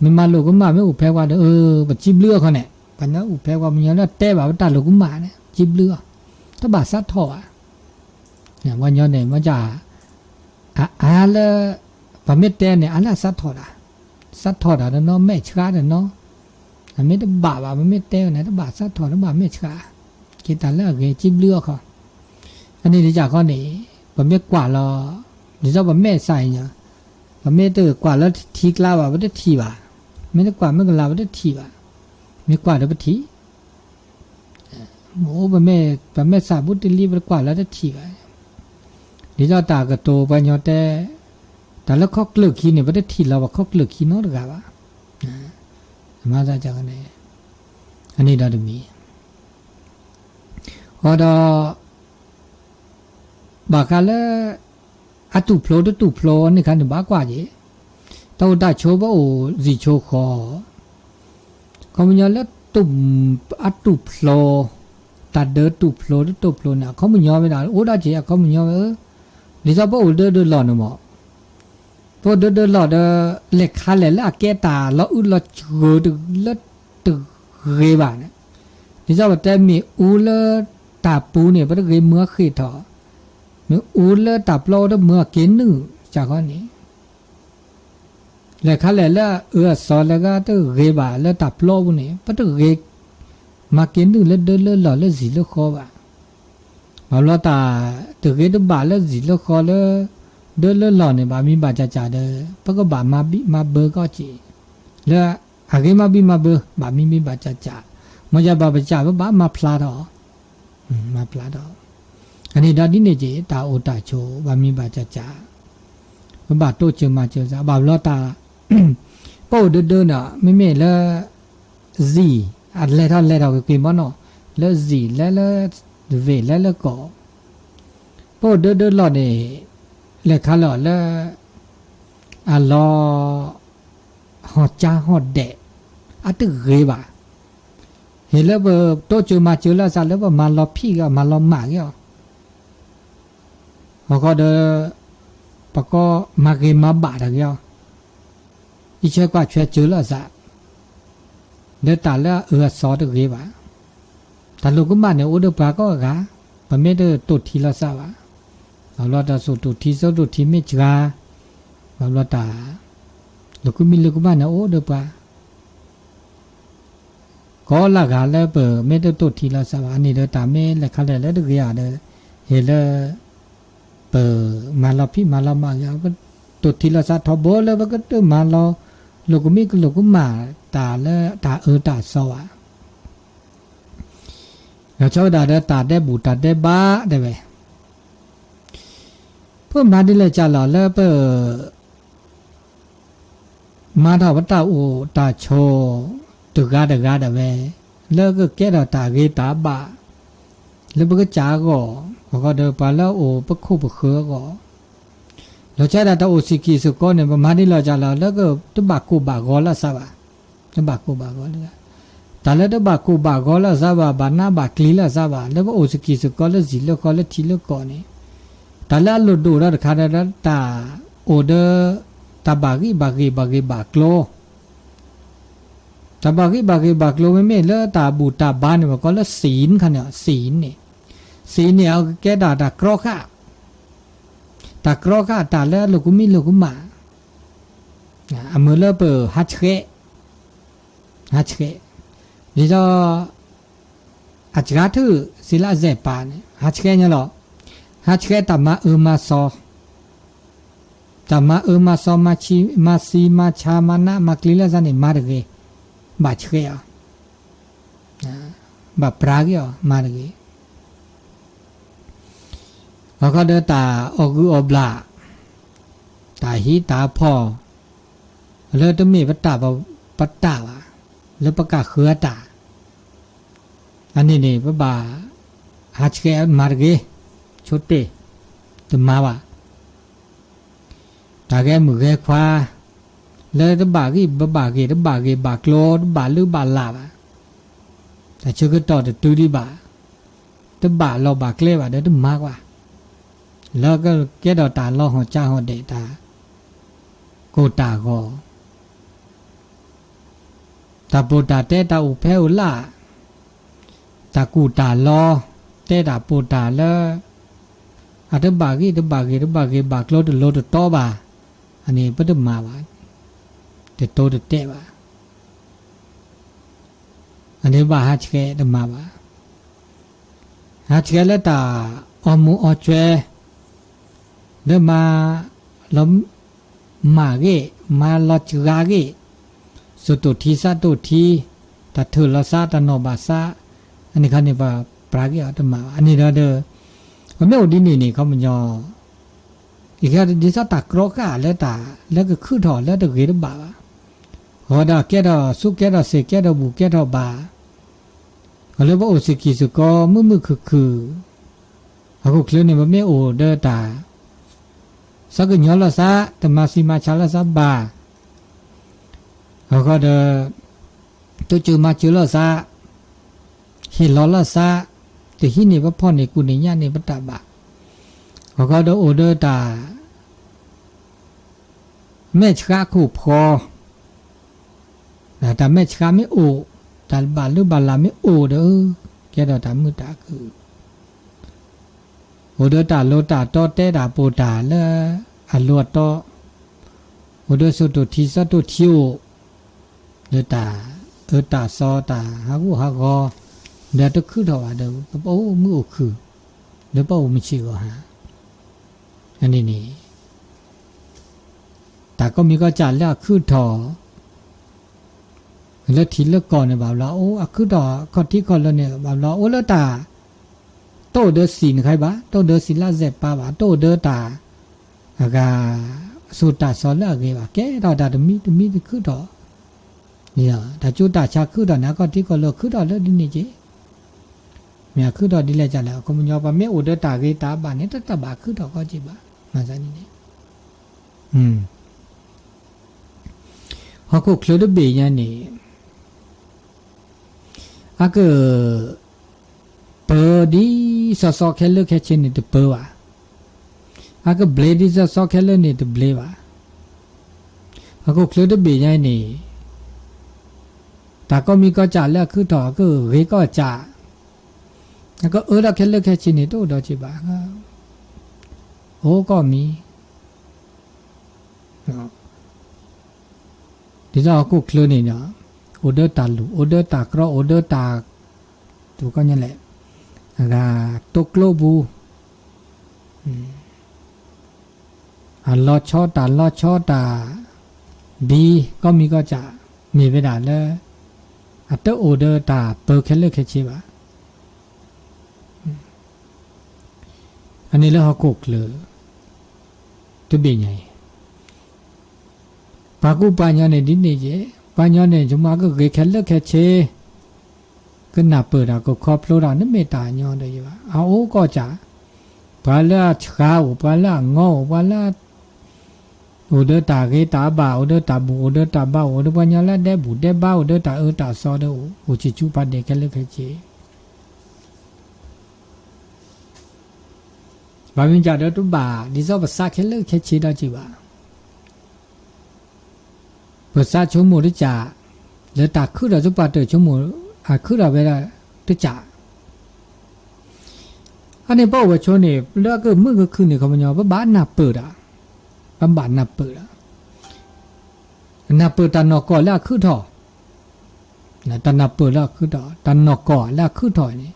မ့ၢ်မၤလိာ်ကမၣ်မ့ၢ်အိၣ်ဖဲပှၤဒီး ပစံးဘျုးအီၤခီန့ၣ် ပှၤကညီအိၣ်ဖဲပှၤ ပှၤကညီလၢတဲဘၣ်ပတၢ်လိာ်ကမၣ်န့ၣ် စံးဘျုးအီၤ, တဘၣ်စးထီၣ်ဘၣ်, ပှၤကညီန့ၣ် မ့ၢ် အါလၢ ပမ့ၢ်တဲန့ၣ် အါလၢအစးထီၣ်တၢ်, စးထီၣ်တၢ်တနီၤ မဲာ်ဆှးတနီၤ, အမ့ၢ်တဘၣ်ဘၣ် ပမ့ၢ်တဲန့ၣ် တဘၣ်စးထီၣ် တဘၣ်မဲာ်ဆှး, ကဲတၢ်လၢအဂ့ၤ စံးဘျုးအီၤခီ, အန့ၣ်တခီန့ၣ် ပမ့ၢ်ကွၢ်လီၤ ဒ်သိးပမဲာ်ဆှးအံၤညါ, ပမ့ၢ်တကွၢ်လၢထံကျါဘၣ် ပတထံၣ်ဘၣ်, မ့ၢ်တကွၢ်မ့ၢ်ကလၤ ပတထံၣ်ဘၣ်, မ့ၢ်ကွၢ်ဒီးပထံၣ် မ့ၢ်အိၣ် ပမဲာ်ဆှးဘူးတလံ ပတကွၢ်လၢတထံၣ်ဘၣ်, ဒ်သိးတၢ်ကတိၤပှၤကညီတဲ, တၢ်လၢခီကျၢၢ်ခံန့ၣ် ပတထံၣ်လီၤပှၤခီကျၢၢ်ခံနီတဂၤဘၣ်, မၤသးန့ၣ်, အန့ၣ်ဒီးတမံၤ, ဃီဒီး ဘၣ်ဃးလၢ အတူၢ်ဖျိတတူၢ်ဖျိန့ၣ်ခါန့ၣ် ဘၣ်ကွၢ်က့ၤ, တၢ်အိၣ်တၢ်ဆိးပအိၣ်စံၣ်ဆိဃီၤ, အခီပညီလၢ အတူၢ်ဖျိ, တၢ်ဒၢတူၢ်ဖျိတတူၢ်ဖျိန့ၣ် အခီပညီဝဲဒၣ် အိၣ်ဒၣ်က့ၤ အခီပညီဝဲ, ဒ်သိးပအိၣ်ဒၢဒၢလီၢ်န့ၣ်မ့ၢ် ပအိၣ်ဒၢဒၢလီၢ်ဒီး လဲၤခါလဲၣ်လၢအကဲတၢ်လီၤအုၣ်လီၤဂၢၤလၢတဂ့ၤဘၣ်န့ၣ်, ဒ်သိးပတဲမ့ၢ်အူလၢတၢ်ပူၤန့ၣ် ပတဂ့ၤမုာ်အီၤဃ့ၢ်ထီၣ်, မ့ၢ်အူလၢတၢ်ပျီအိၣ်တမုာ်အီၤက့ၤနုာ်, စးဃီန့ၣ် လဲၤခါလဲၣ်လၢအအၢအသီလၢဂၤတဂ့ၤဘၣ်လၢတၢ်ပျီပူၤန့ၣ် ပတဂ့ၤ မၤက့ၤနုာ်လၢဒၢလၢလီၢ်လၢစံၣ်လၢဃီဘၣ်. ဘၣ်ဘျီတၢ်တဂ့ၤတဘၣ်လၢစံၣ်လၢဃီလၢ ဒၢလၢလီၢ်န့ၣ် ဘၣ်မံဘၣ်စၢ်စၢ်ဒီး ပကဘၣ်မၤဘံၣ်မၤဘၢကီးက့ၤ လၢအဂ့ၤမၤဘံၣ်မၤဘၢ ဘၣ်မံမံဘၣ်စၢ်စၢ်, မ့ၢ်ယၤဘၣ်ပစၢ် ပဘၣ်မၤဖျါထီၣ် မၤဖျါထီၣ်, အန့ၣ်ဒီးဒ်န့ၣ်က့ၤ တၢ်အိၣ်တၢ်ဆိး ဘၣ်မံဘၣ်စၢ်စၢ်, ပဘၣ်တိစၢၤမၤစၢၤသး ဘၣ်ဘျီတၢ် ပအိၣ်ဒၢဒၢန့ၣ် မ့မ့ၢ်လၢ စံၣ် အလဲၤထီၣ်လဲၤထီၣ်က့ၤက့ၤမ့ၢ်နီၤ, လၢစံၣ်လဲၤလၢ ဝ့ၢ်လဲၤလၢကီၢ်, ပအိၣ်ဒၢဒၢလီၢ်န့ၣ် လဲၤခါလီၤလၢ အလီၤ ဟီၣ်ကၠါဟီၣ်ဒဲး အတဂ့ၤဘၣ်. ဟ့ၣ်လၢပတိစၢၤမၤစၢၤလၢအသးလၢပမၤလီၤဖံးက့ၤအီၤ မၤလီၤမၢ်က့ၤအီၤ, အဃိဒီး ပကီမၤဂ့ၤမၤဘၣ်တၢ်က့ၤအီၤ, အံးထွဲကွၢ်ထွဲစၢၤလၢအသး လၢတၢ်လၢအအၢအသီတဂ့ၤဘၣ်. တၢ်လိာ်ကမၣ်န့ၣ် အိၣ်ဒီးပှၤကိးဂၤ, ပမ့ၢ်တတိၢ်ထံလီၤသးဘၣ်, ဘၣ်ဘျီတၢ်သူၣ်တိၢ်ထံသးတိၢ်ထံမ့ၢ်စှၤ, ဘၣ်ဘျီတၢ် လိာ်ကမံလိာ်ကမၣ်န့ၣ်အိၣ်ဒီးပှၤ ကိးလၢဂၤလၢပမ့ၢ်တတိၢ်ထံလီၤသးဘၣ်န့ၣ်ဒီး တၢ်မ့ၢ်လဲၤခါလဲၣ်လၢတဂ့ၤဧါဒီး ဟ့ၣ်လၢ ပမၤလီၤဖံးမၤလီၤမၢ်ဂ့ၤ, ပတိၢ်ထံလီၤသးထီဘိလၢပကတမၤလီၤ လိာ်ကမံကလိာ်ကမၣ်တၢ်လၢတၢ်အၢတၢ်သီဘၣ်. ဒီးဆၢဝဲဒၣ်ဒီးတၢ်ဒဲးဘူၣ်တၢ်ဒဲးဘးတဲဝဲ ပမၤဒ်လဲၣ်ကၢ်လီၤလၢပ မၤထီၣ်ပတၢ်အိၣ်တၢ်ဆိး တဂၤတဂၤဒၣ်ဝဲ လၢကကဲထီၣ်တၢ်ဂ့ၤတၢ်ဘၣ် လၢပကစၢ်အဂီၢ်, အဃိဒီးပှၤလၢအအိၣ်ပခိၣ်ပဃၢၤအဂီၢ်, လီၤဆီဒၣ်တၢ်အိၣ်စ့ၢ်ကီးစ့ၢ်ကီးန့ၣ် ပမၤဒ်လဲၣ်ကၢ်လီၤ လၢကတဘၣ်ကိၢ်ဘၣ်ဂီၤလၢအသးဘၣ်, တဘၣ်ကိၢ်ဘၣ်ဂီၤလၢ တၢ်လၢတဘၣ်ကိၢ်ဘၣ်ဂီၤလၢအသးဘၣ်, ဘၣ်နးဘၣ်ကျံၤလၢအသးဘၣ်, လၢပအိၣ်စ့ၢ်ကီးစ့ၢ်ကီးလၢစံၣ်လၢဃီလၢထံလၢကီၢ်န့ၣ်, ပ တၢ်လၢအလိၣ်ဒိၣ်ဒီးတခါဒီး တၢ်အိၣ်ဒီး တၢ်ဘၣ်ဂံၢ်ဘၣ်ဂ့ၤ ဘၣ်ဂ့ၤဘၣ်ကျိၤ, တၢ်ဘၣ်ဂံၢ်ဘၣ်ဂ့ၤဘၣ်ကျိၤ မ့မ့ၢ်လၢတၢ်ဘူၣ်တၢ်ဘါန့ၣ် ပကိးလၢ ศีล ခါန့ၣ် ศีล န့ၣ်,ศีล န့ၣ် အကဲဒၣ်တၢ်ကြီဃာ်, တၢ်ကြီဃာ်တၢ်လၢအလိာ်ကမံလိာ်ကမၣ်, အမုာ်လၢပဟးဆှဲး, ဟးဆှဲး, ဒ်သိး အစှၤထုး စံးလၢအစဲးပာ်န့ၣ် ဟးဆှဲးညီလီၤ, ဟးဆှဲးတၢ်မၤအၢမၤသီ, တၢ်မၤအၢမၤသီ မၤဆံးမၤဆါ မၤနးမၤကျံၤလၢသးန့ၣ် မၤတဂ့ၤ, ဘၣ်ဆှဲးအီၤ, ဘၣ်ပြးက့ၤအီၤ မၤတဂ့ၤ. အဃိဒီးတၢ်အီၣ်ဂုၢ်အီၣ်ဘျၣ်, တၢ်ဟံးတၢ်ဖီၣ်, လၢတမ့ၢ်ပတၢ်ပတၢ်ဘၣ်, လၢပကဃၢၤအတၢ် အန့ၣ်န့ၣ် ပဘၣ်ဟးဆှဲးမၤတဂ့ၤ, ဆိတ့ၢ်, တမၤဘၣ်. တၢ်ဂဲၤမုၣ်ဂဲၤခွါ လၢတဘၣ်ဂံၢ်ဘၣ်ဂ့ၤ တဘၣ်ဂ့ၤဘၣ်ကျိၤ တဘၣ်လုၢ်ဘၣ်လၢ်ဘၣ်, တၢ်ဆၢကတီၢ်တတုၤဒံးဘၣ်, တဘၣ်လီၢ်ဘၣ်ကျဲဘၣ်ဒီးတမၤကွၢ်, လၢကကဲထီၣ်တၢ်လီၤဟီၣ်ကၠါဟီၣ်ဒဲး တၢ်ကိၢ်တၢ်ဂီၤ တၢ်ပိာ်တၢ်တဲ တၢ်အိၣ်ဖဲအိၣ်လၢ်, တၢ်ကူၣ်တၢ်လီ, တဲတၢ်ပိာ်တၢ်လၢ အတဘၣ်ဂံၢ်တဘၣ်ဂ့ၤ တဘၣ်ဂ့ၤဘၣ်ကျိၤ တလိၤတတီဘၣ်, အန့ၣ်ပတမၤဘၣ်, တတိၤတတဲာ်ဘၣ်. အန့ၣ်ဘၣ်ဟးဆှဲးတမၤဘၣ်. ဟးဆှဲးလၢတၢ်အီၣ်မူးအီၣ်ကွဲ လၢမၤလီၤမၢ်ဂ့ၤ မၤလီၤစှၤဂ့ၤ, စိာ်တိၢ်ထံသးတိၢ်ထံ, တၢ်ထုးလီၤသး တၢ်နီၣ်ဘၣ်သး, အန့ၣ်ခါန့ၣ် ပပြးက့ၤအီၤတမၤဘၣ်. အန့ၣ်ဒီး ပမ့ၢ်အိၣ်ဒ်န့ၣ်န့ၣ် ခီပညီ ယကဒ်သိးတၢ်ကြီဃာ်လၢတၢ်လၢကခုၣ်ထီၣ်လၢတဂ့ၤတဘၣ်ဘၣ်. အဃိဒီးကဲထီၣ်ဆူကဲထီၣ်စ့ၢ် ကဲထီၣ်ဘူၣ်ကဲထီၣ်ဘါ, အလၢပအိၣ်စ့ၢ်ကီးစ့ၢ်ကီး မုာ်မုာ်ခုၣ်ခုၣ်, ဟီၣ်ခိၣ်ချၢန့ၣ် ပမ့ၢ်အိၣ်ဒီးတၢ် သးကညီၤလီၤသး တမၤသံမၤဆါလီၤသးဘၣ်. အဃိဒီး တစၢၤမၤစၢၤလီၤသး, ဟ့ၣ်လီၤလီၤသး, တဟံးန့ၢ်ပဖီၣ်န့ၢ် ကူၣ်န့ၢ်ညၣ်န့ၢ်ပတၢ်ဘၣ်. အဃိဒီးအိၣ်ဒီးတၢ် မဲာ်ဆှးခိၣ်ဖီ, တၢ်မဲာ်ဆှးမ့ၢ်အိၣ်, တၢ်ဘၣ်လုၢ်ဘၣ်လၢ်မ့ၢ်အိၣ်ဒီး ကဲထီၣ်တၢ်မုာ်တၢ်ခုၣ်, အိၣ်ဒီးတၢ်လိၤတၢ်တီ တဲတၢ်ပိာ်တၢ်လၢအလိၤအတီ, အိၣ်ဒီးစိာ်တိၢ်ထံသးတိၢ်ထံအိၣ်, ဒီးတၢ်အၢတၢ်သီ တၢ်ဟးဂူာ်ဟးဂီၤ, ဒီးတခုၣ်ထီၣ်ဘၣ်ဒီး ပအိၣ်မုာ်အိၣ်ခုၣ်, ဒီးပအိၣ်မုာ်ဆံးဂီၤဟါ, အန့ၣ်န့ၣ် တၢ်ကိးမံၤကီၢ်စဲၣ်လၢအခုၣ်ထီၣ် လၢထံလၢကီၢ်န့ၣ် ဘၣ်ဘျီအိၣ် အခုၣ်ထီၣ်ခီၣ်ထံးခီၣ်လၢာ်န့ၣ် ဘၣ်ဘျီအိၣ်လၢတၢ် တအိၣ်ဒီးစံၣ်န့ၣ်ခါဘၣ်, တအိၣ်ဒီးစံၣ်လၢအစဲးပာ်ဘၣ်, တအိၣ်ဒီးတၢ် အဂၤ စိာ်တၢ်စီၤလၢအဂ့ၤဘၣ်, ကဲထီၣ်တၢ်တမံၤတမံၤတခုၣ်ထီၣ်, တၢ်ကၠိတၢ်ဆါခုၣ်ထီၣ်န့ၣ် အခီၣ်ထံးခီၣ်လၢာ်ခုၣ်ထီၣ်လၢဒ်န့ၣ်က့ၤ, မ့ၢ်အခုၣ်ထီၣ်ဒ်လဲၣ်ကလဲၣ်, အခီပညီ ပမ့ၢ်အိၣ်ဒီးတၢ်ဂ့ၤတၢ်ဘၣ်န့ၣ် တတၢ်ဘၣ်ခုၣ်ထီၣ်ကီက့ၤဘၣ်, မၤသးဒ်န့ၣ် ဟီၣ်ခိၣ်ချၢတဘ့ၣ်ညါန့ၣ် အက ပၢဒ်စီစီခဲလၢာ်ခဲဆ့န့ၣ်တပၢဘၣ်, အကဘျ့ဒ်စီစီခဲလၢာ်န့ၣ်တဘျ့ဘၣ်. ဟီၣ်ခိၣ်ချၢတဘ့ၣ်ညါန့ၣ် တၢ်ကိးမံၤကီၢ်စဲၣ်လၢအခုၣ်ထီၣ် အကဂ့ၤကီၢ်စဲၣ်, အကအၢထီၣ်ခဲလၢာ်ခဲဆ့န့ၣ် တအိၣ်ဒီးက့ၤဘၣ်, အိၣ်ကိးမံၤ ဒ်သိးဟီၣ်ခိၣ်ချၢန့ၣ်ဒီး အိၣ်ဒီးတၢ်လူၢ် အိၣ်ဒီးတၢ်ကြီ အိၣ်ဒီးတၢ် တကီၢ်ညါလဲၣ် အဂၤတိကျိပူၤ အလီၤဆီတၢ်လီၤဆီတၢ် ဒ်ကိးမံၤကီၢ်စဲၣ် မ့ၢ်ဝဲဒၣ်လၢ အတအိၣ်ဒီးတၢ်ပၢခဲလၢာ်ခဲဆ့ဘၣ်. အန့ၣ်လၢဟီၣ်ခိၣ်ချၢ တဘ့ၣ်ညါအံၤ ပှၤကူပှၤညီန့ၣ်ဒ်န့ၣ်ယဲၢ်, ပှၤညီန့ၣ် ယမၤကဂ့ၤခဲလၢာ်ခဲဆ့, ကနၢ်ပၢၢ်တၢ်ကခီဖျိတၢ် နမ့ၢ်တၢ်ညီဒီးယဲၢ်ဘၣ်. အအိၣ်ကီၢ်စဲၣ်, ပှၤလၢအဆှါအိၣ်, ပှၤလၢအငီအိၣ်, ပှၤလၢ အိၣ်ဒီးတၢ်ဂ့ၤတၢ်ဘၣ်, အိၣ်ဒီးတၢ်ဘူၣ်, အိၣ်ဒီးတၢ်ဘါ, အိၣ်ဒီးပှၤညီလၢဒဲဘူၣ်ဒဲဘါ, အိၣ်ဒီးတၢ်အၢတၢ်သီဒီးအိၣ်, အိၣ်ဆံးဆူဖးဒဲးခဲလၢာ်ခဲဆ့ ဘၣ်မနုၤဒ်သိးတဘၣ် ဒ်သိးပသးခဲလၢာ်ခဲဆ့ဒီးက့ၤဘၣ်. ပသးဆိကမိၣ်တကး လၢတၢ်ခုထီၣ်သပှၢ်တၢၢ်ဆိကမိၣ် အခုထီၣ်ဝဲဒၣ်တကး အန့ၣ်ပအိၣ်ဝဲဆိန့ၣ် လၢအကမုာ်ကခုၣ်န့ၣ် ခီပညီ ပဘၣ်နၢ်ပၢၢ်ဒီး ပဘၣ်နၢ်ပၢၢ်ဒီး နၢ်ပၢၢ်တၢ်နီၢ်ကီၢ်လၢအခုၣ်ထီၣ်, တၢ်နၢ်ပၢၢ်လၢအခုၣ်ထီၣ် တၢ်နီၢ်ကီၢ်လၢအခုၣ်ထီၣ်န့ၣ်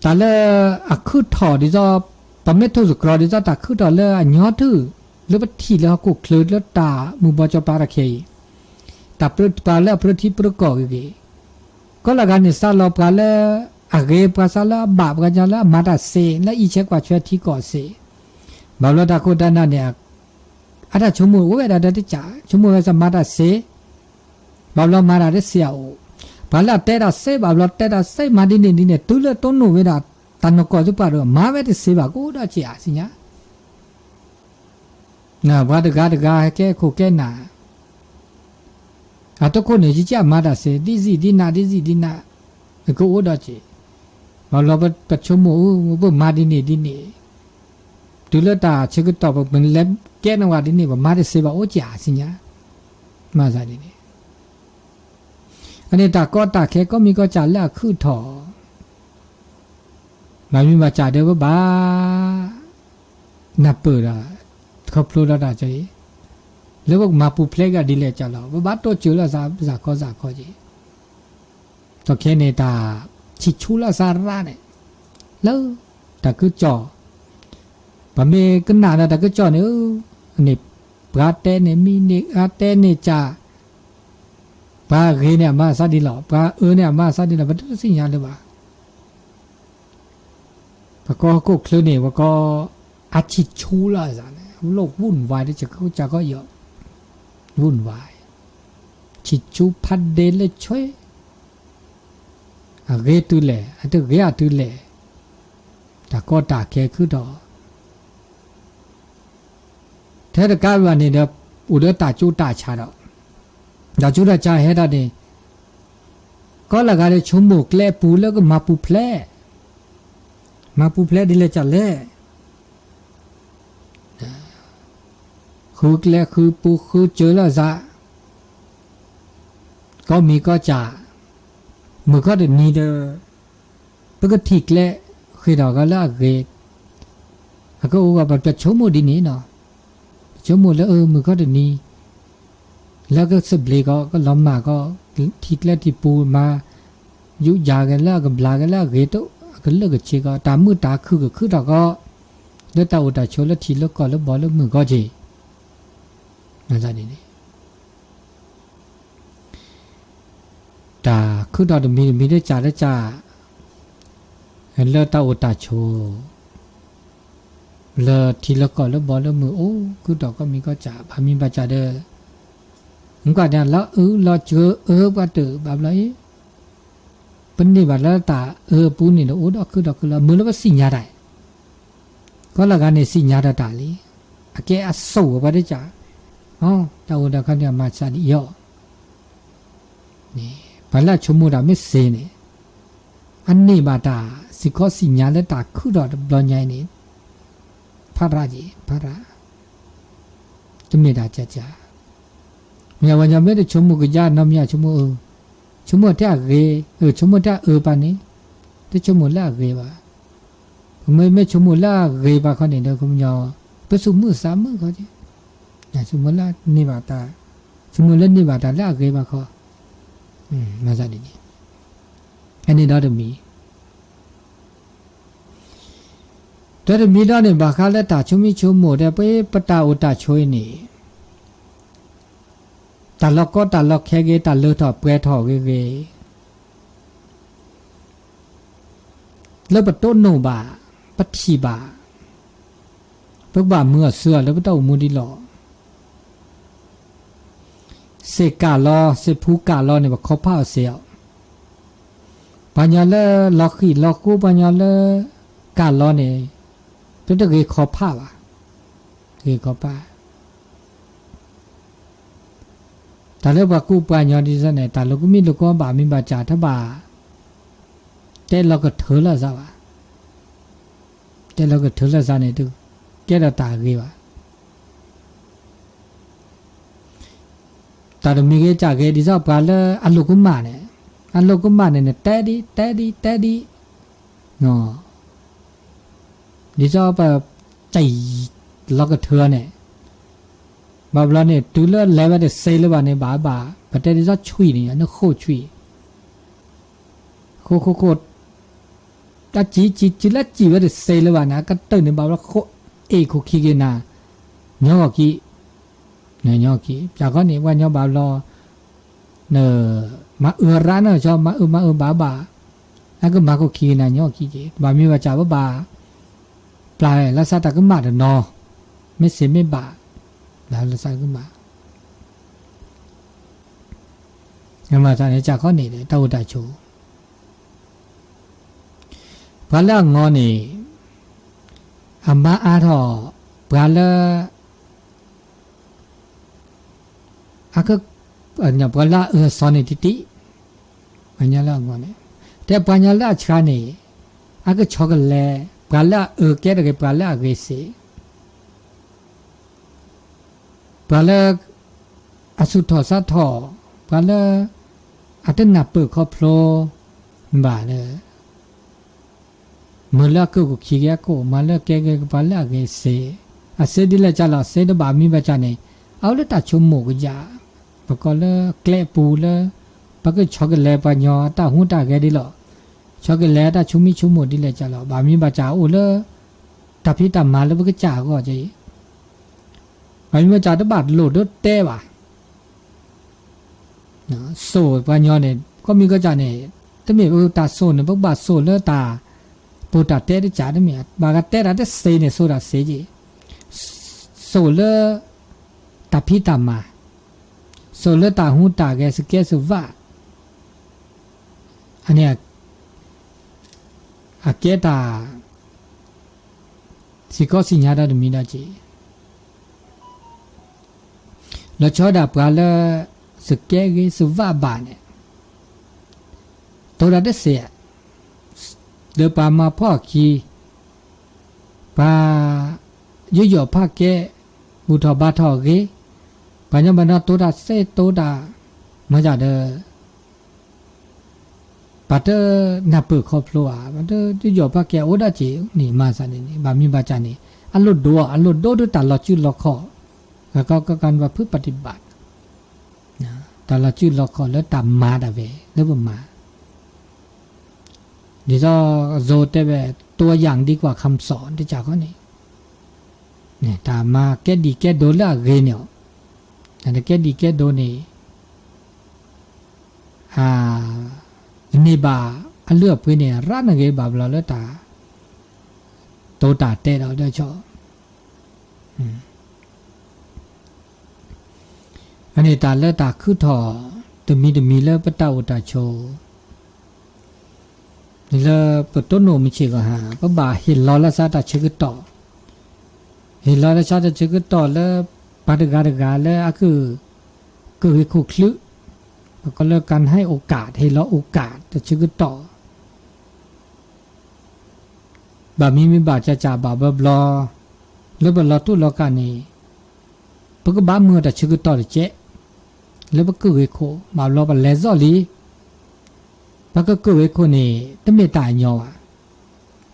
တၢ်လၢအခုၣ်ထီၣ်ဒ်သိး ပမ့ၢ်ထိၣ်သတြီၤဒ်သိးတၢ်ခုၣ်ထီၣ်လၢအညီထူၣ် လၢပထံၣ်လၢဟီၣ်ခိၣ်ချၢလၢတၢ်မူဘီကၠီပၤတၢ်ခဲအံၤ, တၢ်ပြၢပှၤလၢအပြၢထံပြၢကီၢ်ဂ့ၤဂ့ၤ, ကီၢ်လၢဂၤန့ၣ် စးလီၤပှၤလၢအဂ့ၤ ပှၤစးလၢအဘၣ် ပှၤကညီလၢအမၤတၢ်စ့ လၢအအံးဆဲးကွၢ်ဆၢထံကီၢ်စ့, ဘၣ်ဘျီတၢ်ခိၣ်တၢ်နၢ်န့ၣ် အတၢ်ဆိကမိၣ်အိၣ်ဝဲဒၣ်ဒီးတကး ဆိကမိၣ်ဝဲစးမၤတၢ်စ့, ဘၣ်ဘျီမၤတၢ်တစ့အအိၣ်, ပှၤလၢအတဲတၢ်စ့ ဘၣ်ဘျီတဲတၢ်စ့ မၤဒ်န့ၣ်ဒ်န့ၣ် တုၤလၢတိၢ်နီၣ်ဝဲဒၣ် တၢ်နီၢ်ကီၢ်သပှၢ်တၢၢ် မၤဝဲတစ့ဘၣ် ကအိၣ်ဒီးက့ၤဧါ သ့ၣ်ညါ ပှၤတဂၤတဂၤဟဲကဲခိၣ်ကဲနၢ်, အတခိၣ်န့ၣ် ကကမၤတၢ်စ့ ဒ်စံၣ်ဒ်နး ဒ်စံၣ်ဒ်နး, ကအိၣ်ဒီးက့ၤ, ဘၣ်ဘျီပဆိကမိၣ် ပမၤဒ်န့ၣ်ဒ်န့ၣ်, တုၤလၢတၢ်ဆၢကတီၢ် ပမ့ၢ်လဲၤကဲနဝဲဒ်န့ၣ် ပမၤတစ့ဘၣ်အိၣ်က့ၤဧါ သ့ၣ်ညါ, မၤစးဒ်န့ၣ် အန့ၣ်တၢ်ကီတၢ်ခဲ ကီၢ်မံၤကီၢ်စဲၣ်လၢအခုၣ်ထီၣ်, ဘၣ်မံၤဘၣ်စးဒီးပဘၣ် နၢ်ပၢၢ်ဒီး ခီဖျိဒီးတၢ်ကီအံၤ, လၢပကမၤပူၤဖျဲးကဒ်လဲၣ်ကလီၤ ပဘၣ်တိစၢၤလၢစးခီစးခီက့ၤ, ဒီးခဲန့ၣ်တၢ်ဆံၣ်ဆူလၢစးရၣ်န့ၣ်, လၢတၢ်ကစီၣ်, ပမ့ၢ်ကနၣ်ဒီးတၢ်ကစီၣ်န့ၣ်, န့ၣ် ပှၤတဲန့ၣ်မံၤန့ၣ် အတဲန့ၣ်ကၢ်, ပှၤဂ့ၤန့ၣ်အမၤအသးဒ်လီၤ ပှၤအၢန့ၣ်အမၤအသးဒ်လီၤ ပတသ့ၣ်ညါလၢၤဘၣ်. ပကိးဟီၣ်ခိၣ်ချၢန့ၣ် ပကိး အဆံၣ်ဆူလၢအစးန့ၣ် အလီၢ်ဝူၣ်ဝါဒ်စကစၢ်ကီၢ်အံၤ, ဝူၣ်ဝါ, ဆံၣ်ဆူဖးဒဲလၢဆွဲ, အဂ့ၤတုၤလဲၣ် အတဂ့ၤအတုၤလဲၣ်, တၢ်ကီတၢ်ခဲခုၣ်ဒီး ထဲတကးဘၣ်န့ၣ်ဒီး အိၣ်ဒီးတၢ်ကၠိတၢ်ဆါဒီး, တၢ်ကၠိတၢ်ဆါဟဲဒၣ်န့ၣ်, ကီၢ်လၢဂၤဒီးဆိကမိၣ်ကျဲအပူၤလၢကမၤပူၤဖျဲး, မၤပူၤဖျဲးဒ်လဲၣ်ကလဲၣ်, ဃုကျဲဃုပူၤဃုစၢၤလၢစး, ကီၢ်မံၤကီၢ်စဲၣ်, မုၢ်ခီၣ်တနံၤဒီး ပကထံၣ်ကျဲဃ့ၢ်ထီၣ်ကီးလၢအဂ့ၤ, အကအိၣ်ဂီၢ် ပဆိကမိၣ်ဒ်န့ၣ်နီၤ, ပဆိကမိၣ်လၢအမုၢ်ခီၣ်တနံၤ လၢကသဘျ့ကီး ကလီၤမၢ်ကီး ထံကျဲထံပူၤမၤ ယူးယၤက့ၤလၢအကဘျါက့ၤလၢအဂ့ၤတအိၣ် အကလၢာ်ကဆ့ကီး တၢ်မုာ်တၢ်ခုၣ်ကခုၣ်ထီၣ်ကီး လၢတၢ်အိၣ်တၢ်ဆိးလၢထံလၢကီၢ်လၢဘီလၢမုၢ်ကီၢ်က့ၤ တၢ်ခုၣ်ထီၣ်တမံၤတမံၤတကးတကး လၢတၢ်အိၣ်တၢ်ဆိး လၢထံလၢကီၢ်လၢဘီလၢမုၢ်အိၣ်ခုၣ်ထီၣ်ကီၢ်မံၤကီၢ်စဲၣ် ဘၣ်မံၤဘၣ်စးဒီး မ့ၢ်ကွၢ်န့ၣ် လီၤအုၣ်လီၤစၢၤအၢပှၤတၢၢ်ဘၣ်ဘျီအံၤ ပန့ၢ်ဘၣ်လၢတၢ်အၢအပူၤန့ၣ်ဒီး အိၣ်ဒီးခုၣ်ဒီးခုၣ်လီၤ မ့ၢ်လၢပသ့ၣ်ညါတၢ်အံၤ ကီၢ်လၢဂၤန့ၣ်သ့ၣ်ညါတၢ်တၢ်လံ အကဲအစိာ်ဝဲပှၤတကး တၢ်အိၣ်တၢ်ခီန့ၣ်အမၤစၢ်ဒ်အံၤ ပှၤလၢအဆိကမိၣ်တၢ်မ့ၢ်စ့န့ၣ် အန့ၢ်ဘၣ်တၢ်စ့ၢ်ကီးသ့ၣ်ညါလၢတၢ်ခုၣ်ထီၣ်တဘျီညါအံၤန့ၣ် ဖးရၣ်က့ၤ ဖးရၣ် တမ့ၢ်တၢ်ကၢ်ကၢ် မ့ၢ်ဝဲညီမ့ၢ်တဆိကမိၣ်ကယါနီတမံၤ ဆိကမိၣ် ဆိကမိၣ်ထဲအဂ့ၤ ဆိကမိၣ်ထဲအအၢပၢ်န့ၣ် တဆိကမိၣ်လၢအဂ့ၤဘၣ်. ပမ့မ့ၢ်ဆိကမိၣ်လၢအဂ့ၤဘၣ်ခီန့ၣ်ဒီး ကညီ ပသူၣ်မုာ်သးမုာ်ခီက့ၤ ဆိကမိၣ်လၢန့ၢ်ဘၣ်တၢ် ဆိကမိၣ်လၢန့ၢ်ဘၣ်တၢ်လၢအဂ့ၤဘၣ်ခီ မၤသးဒ်န့ၣ် အန့ၣ်ဒီတမံၤ ဒီတမံၤဒီးန့ၣ် ဘၣ်ဃးလၢတၢ်ဆိမိၣ်ဆိကမိၣ်ဒီး ပပတၢ်အိၣ်တၢ်ဆိးအံၤန့ၣ် တၢ်လီၤကီတၢ်လီၤခဲဂ့ၤ တၢ်လၢထီၣ်ပှဲၤထီၣ်ဂ့ၤဂ့ၤ လၢပတိၢ်နီၣ်ဘၣ် ပထံၣ်ဘၣ် ပကဘၣ်မုာ်အီၤစၢၤအီၤလၢပတၢ်အိၣ်မူဒ်လီၤ. စ့ၢ်ကးလီၤ စ့ၢ်ဖူကးလီၤန့ၣ် ပခီဖးအီၤစ့ၢ်အီၤ ပှၤညီလၢလီၤဃံၣ်လီၤဃိ ပှၤညီလၢကးလီၤန့ၣ် တတဂ့ၤခီဖးဘၣ် ဂ့ၤခီဖး တၢ်လၢပှၤကူပှၤညီဒ်သိးန့ၣ် တၢ်လိာ်ကမံၣ်လိာ်ကီဘၣ်မံၤဘၣ်စၢ် တဘၣ်တဲလီၤကထၢလၢအသးဘၣ်. တဲလီၤကထၢလၢသးန့ၣ် တကဲထီၣ်တၢ်ဂ့ၤဘၣ်. တၢ်တမံၤဂ့ၤကၢ်ဂ့ၤ ဒ်သိးပှၤလၢအလိၣ်ကမၣ်န့ၣ်, အလိၣ်ကမၣ်န့ၣ် နတဲဒ် တဲဒ် တဲဒ်, ဒ်သိးပ ကၠံၣ် လီၤကထၢန့ၣ်, ဘၣ်ဘျီန့ၣ် တုၤလၢလဲၤဝဲတစဲးလၢၤဘၣ်န့ၣ် ဘၣ်ဘၣ် ပတဲဒ်သိးဆွံၣ်န့ၣ် နဃိၣ်ဆွံၣ် ဃိၣ်ဃိၣ်ဃိၣ် တၢ်စံၣ်စံၣ် တုၤလၢစံၣ်ဝဲတစဲးလၢၤဘၣ်န့ၣ် အကတၢၢ်န့ၣ် ဘၣ်ဘျီဃိၣ်အ့ၣ်ခိၣ်ခံက့ၤနၤ, ညီဂီၢ်ခံ, ညီဂီၢ်ခံ, ပၠးခီန့ၣ် ပှၤညီဘၣ်ဘျီ နမၤအၢရၣ်နီၢ်ဆီ မၤအၢမၤအၢဘၣ်ဘၣ်, အကမၤခိၣ်ခံက့ၤနၤညီဂီၢ်ခံက့ၤ ဘၣ်မ့ၢ်ဘၣ်စၢ်ဘၣ်ဘၣ်, ပျၢ်လၢသးတၢ်ကမၣ်တနီၤ, မ့ၢ်စ့မ့ၢ်ဘၣ်, လၢသးတၢ်ကမၣ် မၤသးန့ၣ် ကၠးခီန့ၣ် တၢ်အိၣ်တၢ်ဆိး ပှၤလၢအငီန့ၣ် အမါအါထီၣ် ပှၤလၢ အက ပှၤလၢအအၢအသီန့ၣ်တထံၣ်, ပှၤညီလၢအငီန့ၣ်, တဲပှၤညီလၢအဆှါန့ၣ် အကဆီကလဲၤ ပှၤလၢအအၢကဲထီၣ်က့ၤ ပှၤလၢအဂ့ၤစ့ၢ် ပှၤလၢ အဆူၣ်ထီၣ်စးထီၣ်, ပှၤလၢ အတနၢ်ပၢၢ်ခီဖျိ ဘၣ်လၢ မုၢ်လၢအကၢၢ်ခိၣ်ခံက့ၤအခိၣ် မၤလၢကဲက့ၤပှၤလၢအဂ့ၤစ့ၢ်, အစ့ဒ်လဲၣ်ကၠးလီၤ အစ့တဘၣ်မံဘၣ်ကၠးန့ၣ် အအိၣ်လၢတၢ်ဆိကမိၣ်ကယၢ်, ပကိးလၢကျဲအပူၤလၢ ပကဆီကလဲၤပှၤညီအတၢ်ဟူးတၢ်ဂဲၤဒ်လီၤ, ဆီကလဲၤအတၢ်ဆိကမိၣ်ဆိကမိၣ်ဒ်လဲၣ်ကၠးလီၤ ဘၣ်မံဘၣ်ကၠးအိၣ်လၢ တၢ်ဖံးတၢ်မၤလၢပကစၢ်အဂီၢ်က့ ပှၤမံဘၣ်ကၠးတဘၣ်လိၣ်ဒိတဲဘၣ် စိာ်ပှၤညီန့ၣ် ကိးမံၤကိးကၠးန့ၣ် တမ့ၢ်ပတၢ်စိာ်န့ၣ် ပကဘၣ်စိာ်လၢတၢ် ပူၤတၢ်တဲတကးတမ့ၢ် ဘၣ်ကတဲတၢ်တစ့န့ၣ် စိာ်တၢ်စ့က့ စိာ်လၢ တၢ်ဖံးတၢ်မၤ စိာ်လၢတၢ်ဟူးတၢ်ဂဲၤ စကဲစဝၣ် အန့ၣ် အကဲတၢ် စံၣ်ကီးစံၣ်ညါဒီးတမံၤဒီးက့ လီၤဆီဒၣ်ပှၤလၢ စကဲဂ့ၤစဝၣ်ဘၣ်န့ၣ် တိၤတၢ်တစ့ လၢပှၤမၤဖှီၣ်အခံ ပှၤ ယူးယီၣ်ဖးကဲ ဘူၣ်ထီၣ်ဘါထီၣ်အဂ့ၤ ပှၤညီဘၣ်နီၤတိၤတၢ်စ့တိၤတၢ် မၤဒၣ်ဒီး ပှၤတနၢ်ပၢၢ်ခီဖျိဧါ ပှၤတယူးယီၣ်ဖးကဲအိၣ်ဒၣ်က့ၤန့ၣ် မၤသးန့ၣ်န့ၣ် ဘၣ်မံဘၣ်ကၠးန့ၣ် အလိၣ်ဒိ အလိၣ်ဒိဒီးတၢ်လီၤစုလီၤခီၣ် ဂၤကီကီကၤန့ၣ်ဘၣ်ဖုပတံၣ်ဘၣ် တၢ်လီၤစုလီၤခီၣ်လၢတၢ်မၤတၢ်ဝဲ လၢပမၤ ဒ်သိး အသိတဲဝဲ ตัวอย่างดีกว่าคำสอน တကးဃီန့ၣ် တၢ်မၤကဲဒံၣ်ကဲဒိလၢအဂ့ၤန့ၣ် တၢ်ကဲဒံၣ်ကဲဒိန့ၣ် အန့ၢ်ဘၣ်အလုၢ်အပှ့ၤန့ၣ် ရၣ်နဂ့ၤဘၣ်ဘျီလၢတၢ် တိၤတၢ်တဲဒီးလၢဆီ အန့ၣ်တၢ်လၢတၢ်ခုထီၣ် တမံၤတမံၤလၢပတၢ်အိၣ်တၢ်ဆိး လၢပတိၢ်နီၣ်မုၢ်ဆ့ၣ်ကဟၣ် ပဘၣ်ဟ့ၣ်လီၤလၢသးတၢ်ဆၢကတီၢ် ဟ့ၣ်လီၤလၢသးတၢ်ဆၢကတီၢ်လၢ ပှၤတဂၤတဂၤလၢအက ကၢၢ်ဂ့ၤခိၣ်ချုး ပကိးလၢ การให้โอกาส ဟ့ၣ်လီၤ โอกาส တၢ်ဆၢကတီၢ် ဘၣ်မံမံဘၣ်ကၠးကၠးဘၣ်ဘျီဘျီ လၢပလီၤတူာ်လီၤကာ်န့ၣ် ပကဘၣ်မုာ်တၢ်ဆၢကတီၢ်တကဲး လၢပကၢၢ်ဂ့ၤခိၣ် ဘၣ်ဘျီပလဲၤစီၣ်လံ ပကကၢၢ်ဂ့ၤခိၣ်န့ၣ် တမ့ၢ်တၢ်အညီဘၣ်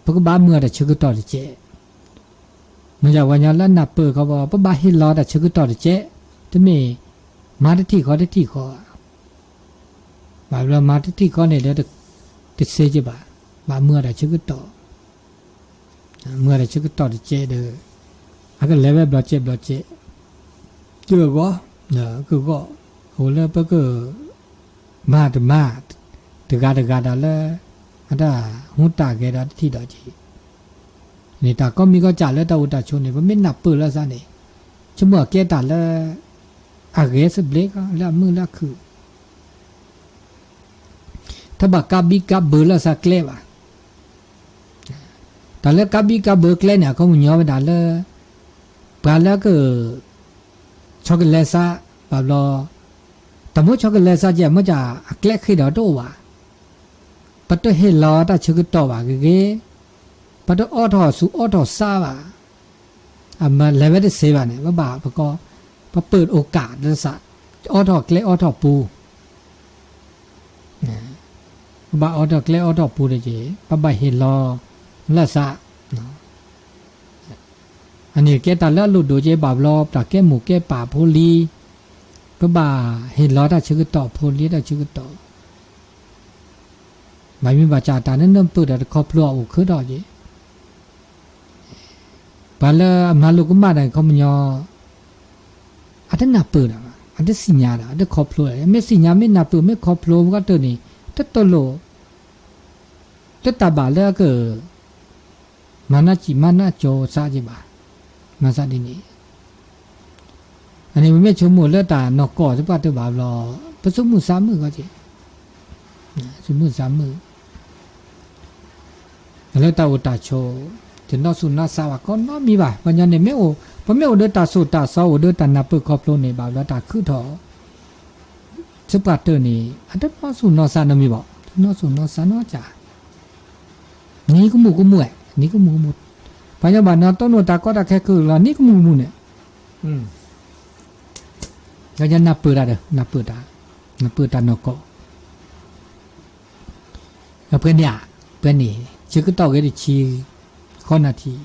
ပကဘၣ်မုာ်တၢ်ဆၢကတီၢ်တကဲး မ့ၢ်ယၤပှၤညီလၢနၢ်ပၢၢ်ခီဘီ ပဘၣ်ဟ့ၣ်လီၤတၢ်ဆၢကတီၢ်တကဲး တမ့ၢ် မၤတထံၣ်ဃီတထံၣ်ဃီ ဘၣ်ဘျီမၤတထံၣ်ဃီန့ၣ်ဒီး တစ့က့ဘၣ် ဘၣ်မုာ်တၢ်ဆၢကတီၢ် မုာ်တၢ်ဆၢကတီၢ်တကဲးဒီး အကလဲၤဝဲဘျီကဲးဘျီကဲး ကဂီၢ် ကဂီၢ် အိၣ်လၢပက မၤတမၤ တဂၤတဂၤဒီးလၢ အတၢ်ဟူးတၢ်ဂဲၤဒီးတထံၣ်ဒီးက့ န့ၣ်တၢ်ကိးမံၤကိးကၠးလၢတၢ်အိၣ်တၢ်ဆိးန့ၣ် ပမ့ၢ်နၢ်ပၢၢ်လၢသးန့ၣ် ဆိကမိၣ်အကဲတၢ်လၢ အဂဲၤသဘျ့ကီး လၢအမုာ်လၢအခုၣ် တဘၣ်ကးဘံကးဘၢလၢသးကျဲဘၣ် တၢ်လၢကးဘံကးဘၢကျဲန့ၣ် အခီပညီဝဲဒၣ်လၢ ပှၤလၢက ဆီကလဲၤသး ဘၣ်ဘျီ တၢ်မိၣ်ဆီကလဲၤသးကဲ မ့ၢ်ကၠးအကျဲဃ့ဒီးတအိၣ်ဘၣ် ပတဟ့ၣ်လီၤတၢ်ဆၢကတီၢ်ဘၣ်ဂ့ၤဂ့ၤ ပတအိးထီၣ်ဆူၣ်အိးထီၣ်သးဘၣ်, အမၤလဲၤဝဲတသ့ဘၣ်န့ၣ် ပဘၣ်ပကီ, ပပၢၢ်အိၣ်ကးတစး, အိးထီၣ်ကျဲအိးထီၣ်ပူၤ, ပဘၣ်အိးထီၣ်ကျဲအိးထီၣ်ပူၤတက့ၢ်, ပဘၣ်ဟ့ၣ်လီၤလၢသး, အန့ၣ်ကဲတၢ်လၢအလိၣ်ဒိၣ်က့ ဘၣ်ဘျီ တၢ်ကဲမိၢ်ကဲပၢ်ဖိလံ, ပဘၣ်ဟ့ၣ်လီၤတၢ်ဆၢကတီၢ်ဖိလံ တၢ်ဆၢကတီၢ် ဘၣ်မ့ၢ်ဘၣ်ဆၣ်တၢ်နၢနၢပၢၢ်တၢ်တခီဖျိအအိၣ်ခၢဒီးက့ၤ, ပှၤလၢအမၤလိကမၣ်တၢ်ခီပညီ, အတနၢ်ပၢၢ်တၢ်ဘၣ်, အတသ့ၣ်ညါတၢ် အတခီဖျိ, မ့ၢ်သ့ၣ်ညါမ့ၢ်နၢ်ပၢၢ် မ့ၢ်ခီဖျိဝဲတၢ်န့ၣ်, တတလိၣ် လၢတၢ်ဘၣ်လၢအက မၤနၢ်စံၣ်မၤနၢ်ကၠိသးက့ၤဘၣ်, မၤသးဒ်န့ၣ် အန့ၣ်ပမ့ၢ်ဆိကမိၣ်လၢတၢ်နီၢ်ကီၢ်သပှၢ်တၢၢ်ဘၣ်ဘျီ, ပသူၣ်မုာ်သးမုာ်ဂီၢ်က့ၤ, သူၣ်မုာ်သးမုာ်, လၢတၢ်အိၣ်တၢ်ဆိး, တနီၢ်သူၣ်နီၢ်သးဘၣ်ကိးနီတမံၤဘၣ်, ပှၤကညီန့ၣ် မ့ၢ်အိၣ်, ပမ့ၢ်အိၣ်ဒီးတၢ်သိၣ်တၢ်သီ အိၣ်ဒီးတၢ်နၢ်ပၢၢ်ခီဖျိန့ၣ် ဘၣ်ဘျီတၢ်ခုထီၣ် သပှၢ်တၢၢ်န့ၣ် အတနီၢ်သူၣ်နီၢ်သးနီတမံၤဘၣ်, တနီၢ်သူၣ်နီၢ်သးနီတဂၤ, နံၤကမူၣ်ကမူၣ်, နံၤကမူၣ်ကမူၣ်, ပှၤကညီဘၣ်နီၢ်တိၢ်နီၣ်တၢ်ကီတၢ်ခဲကလီၤ နံၤကမူၣ်ကမူၣ်န့ၣ်, ပှၤကညီနၢ်ပၢၢ်တၢ်ဒီး နၢ်ပၢၢ်တၢ်, နၢ်ပၢၢ်တၢ်နီၢ်ကီၢ် အပှဲၤန့ၣ်ဧါ, ပှဲၤန့ၣ် ဆၢကတီၢ်ဂ့ၤတဆံဃိးနၣ်ထံၣ်, ဆံမံနၣ်ထံၣ်,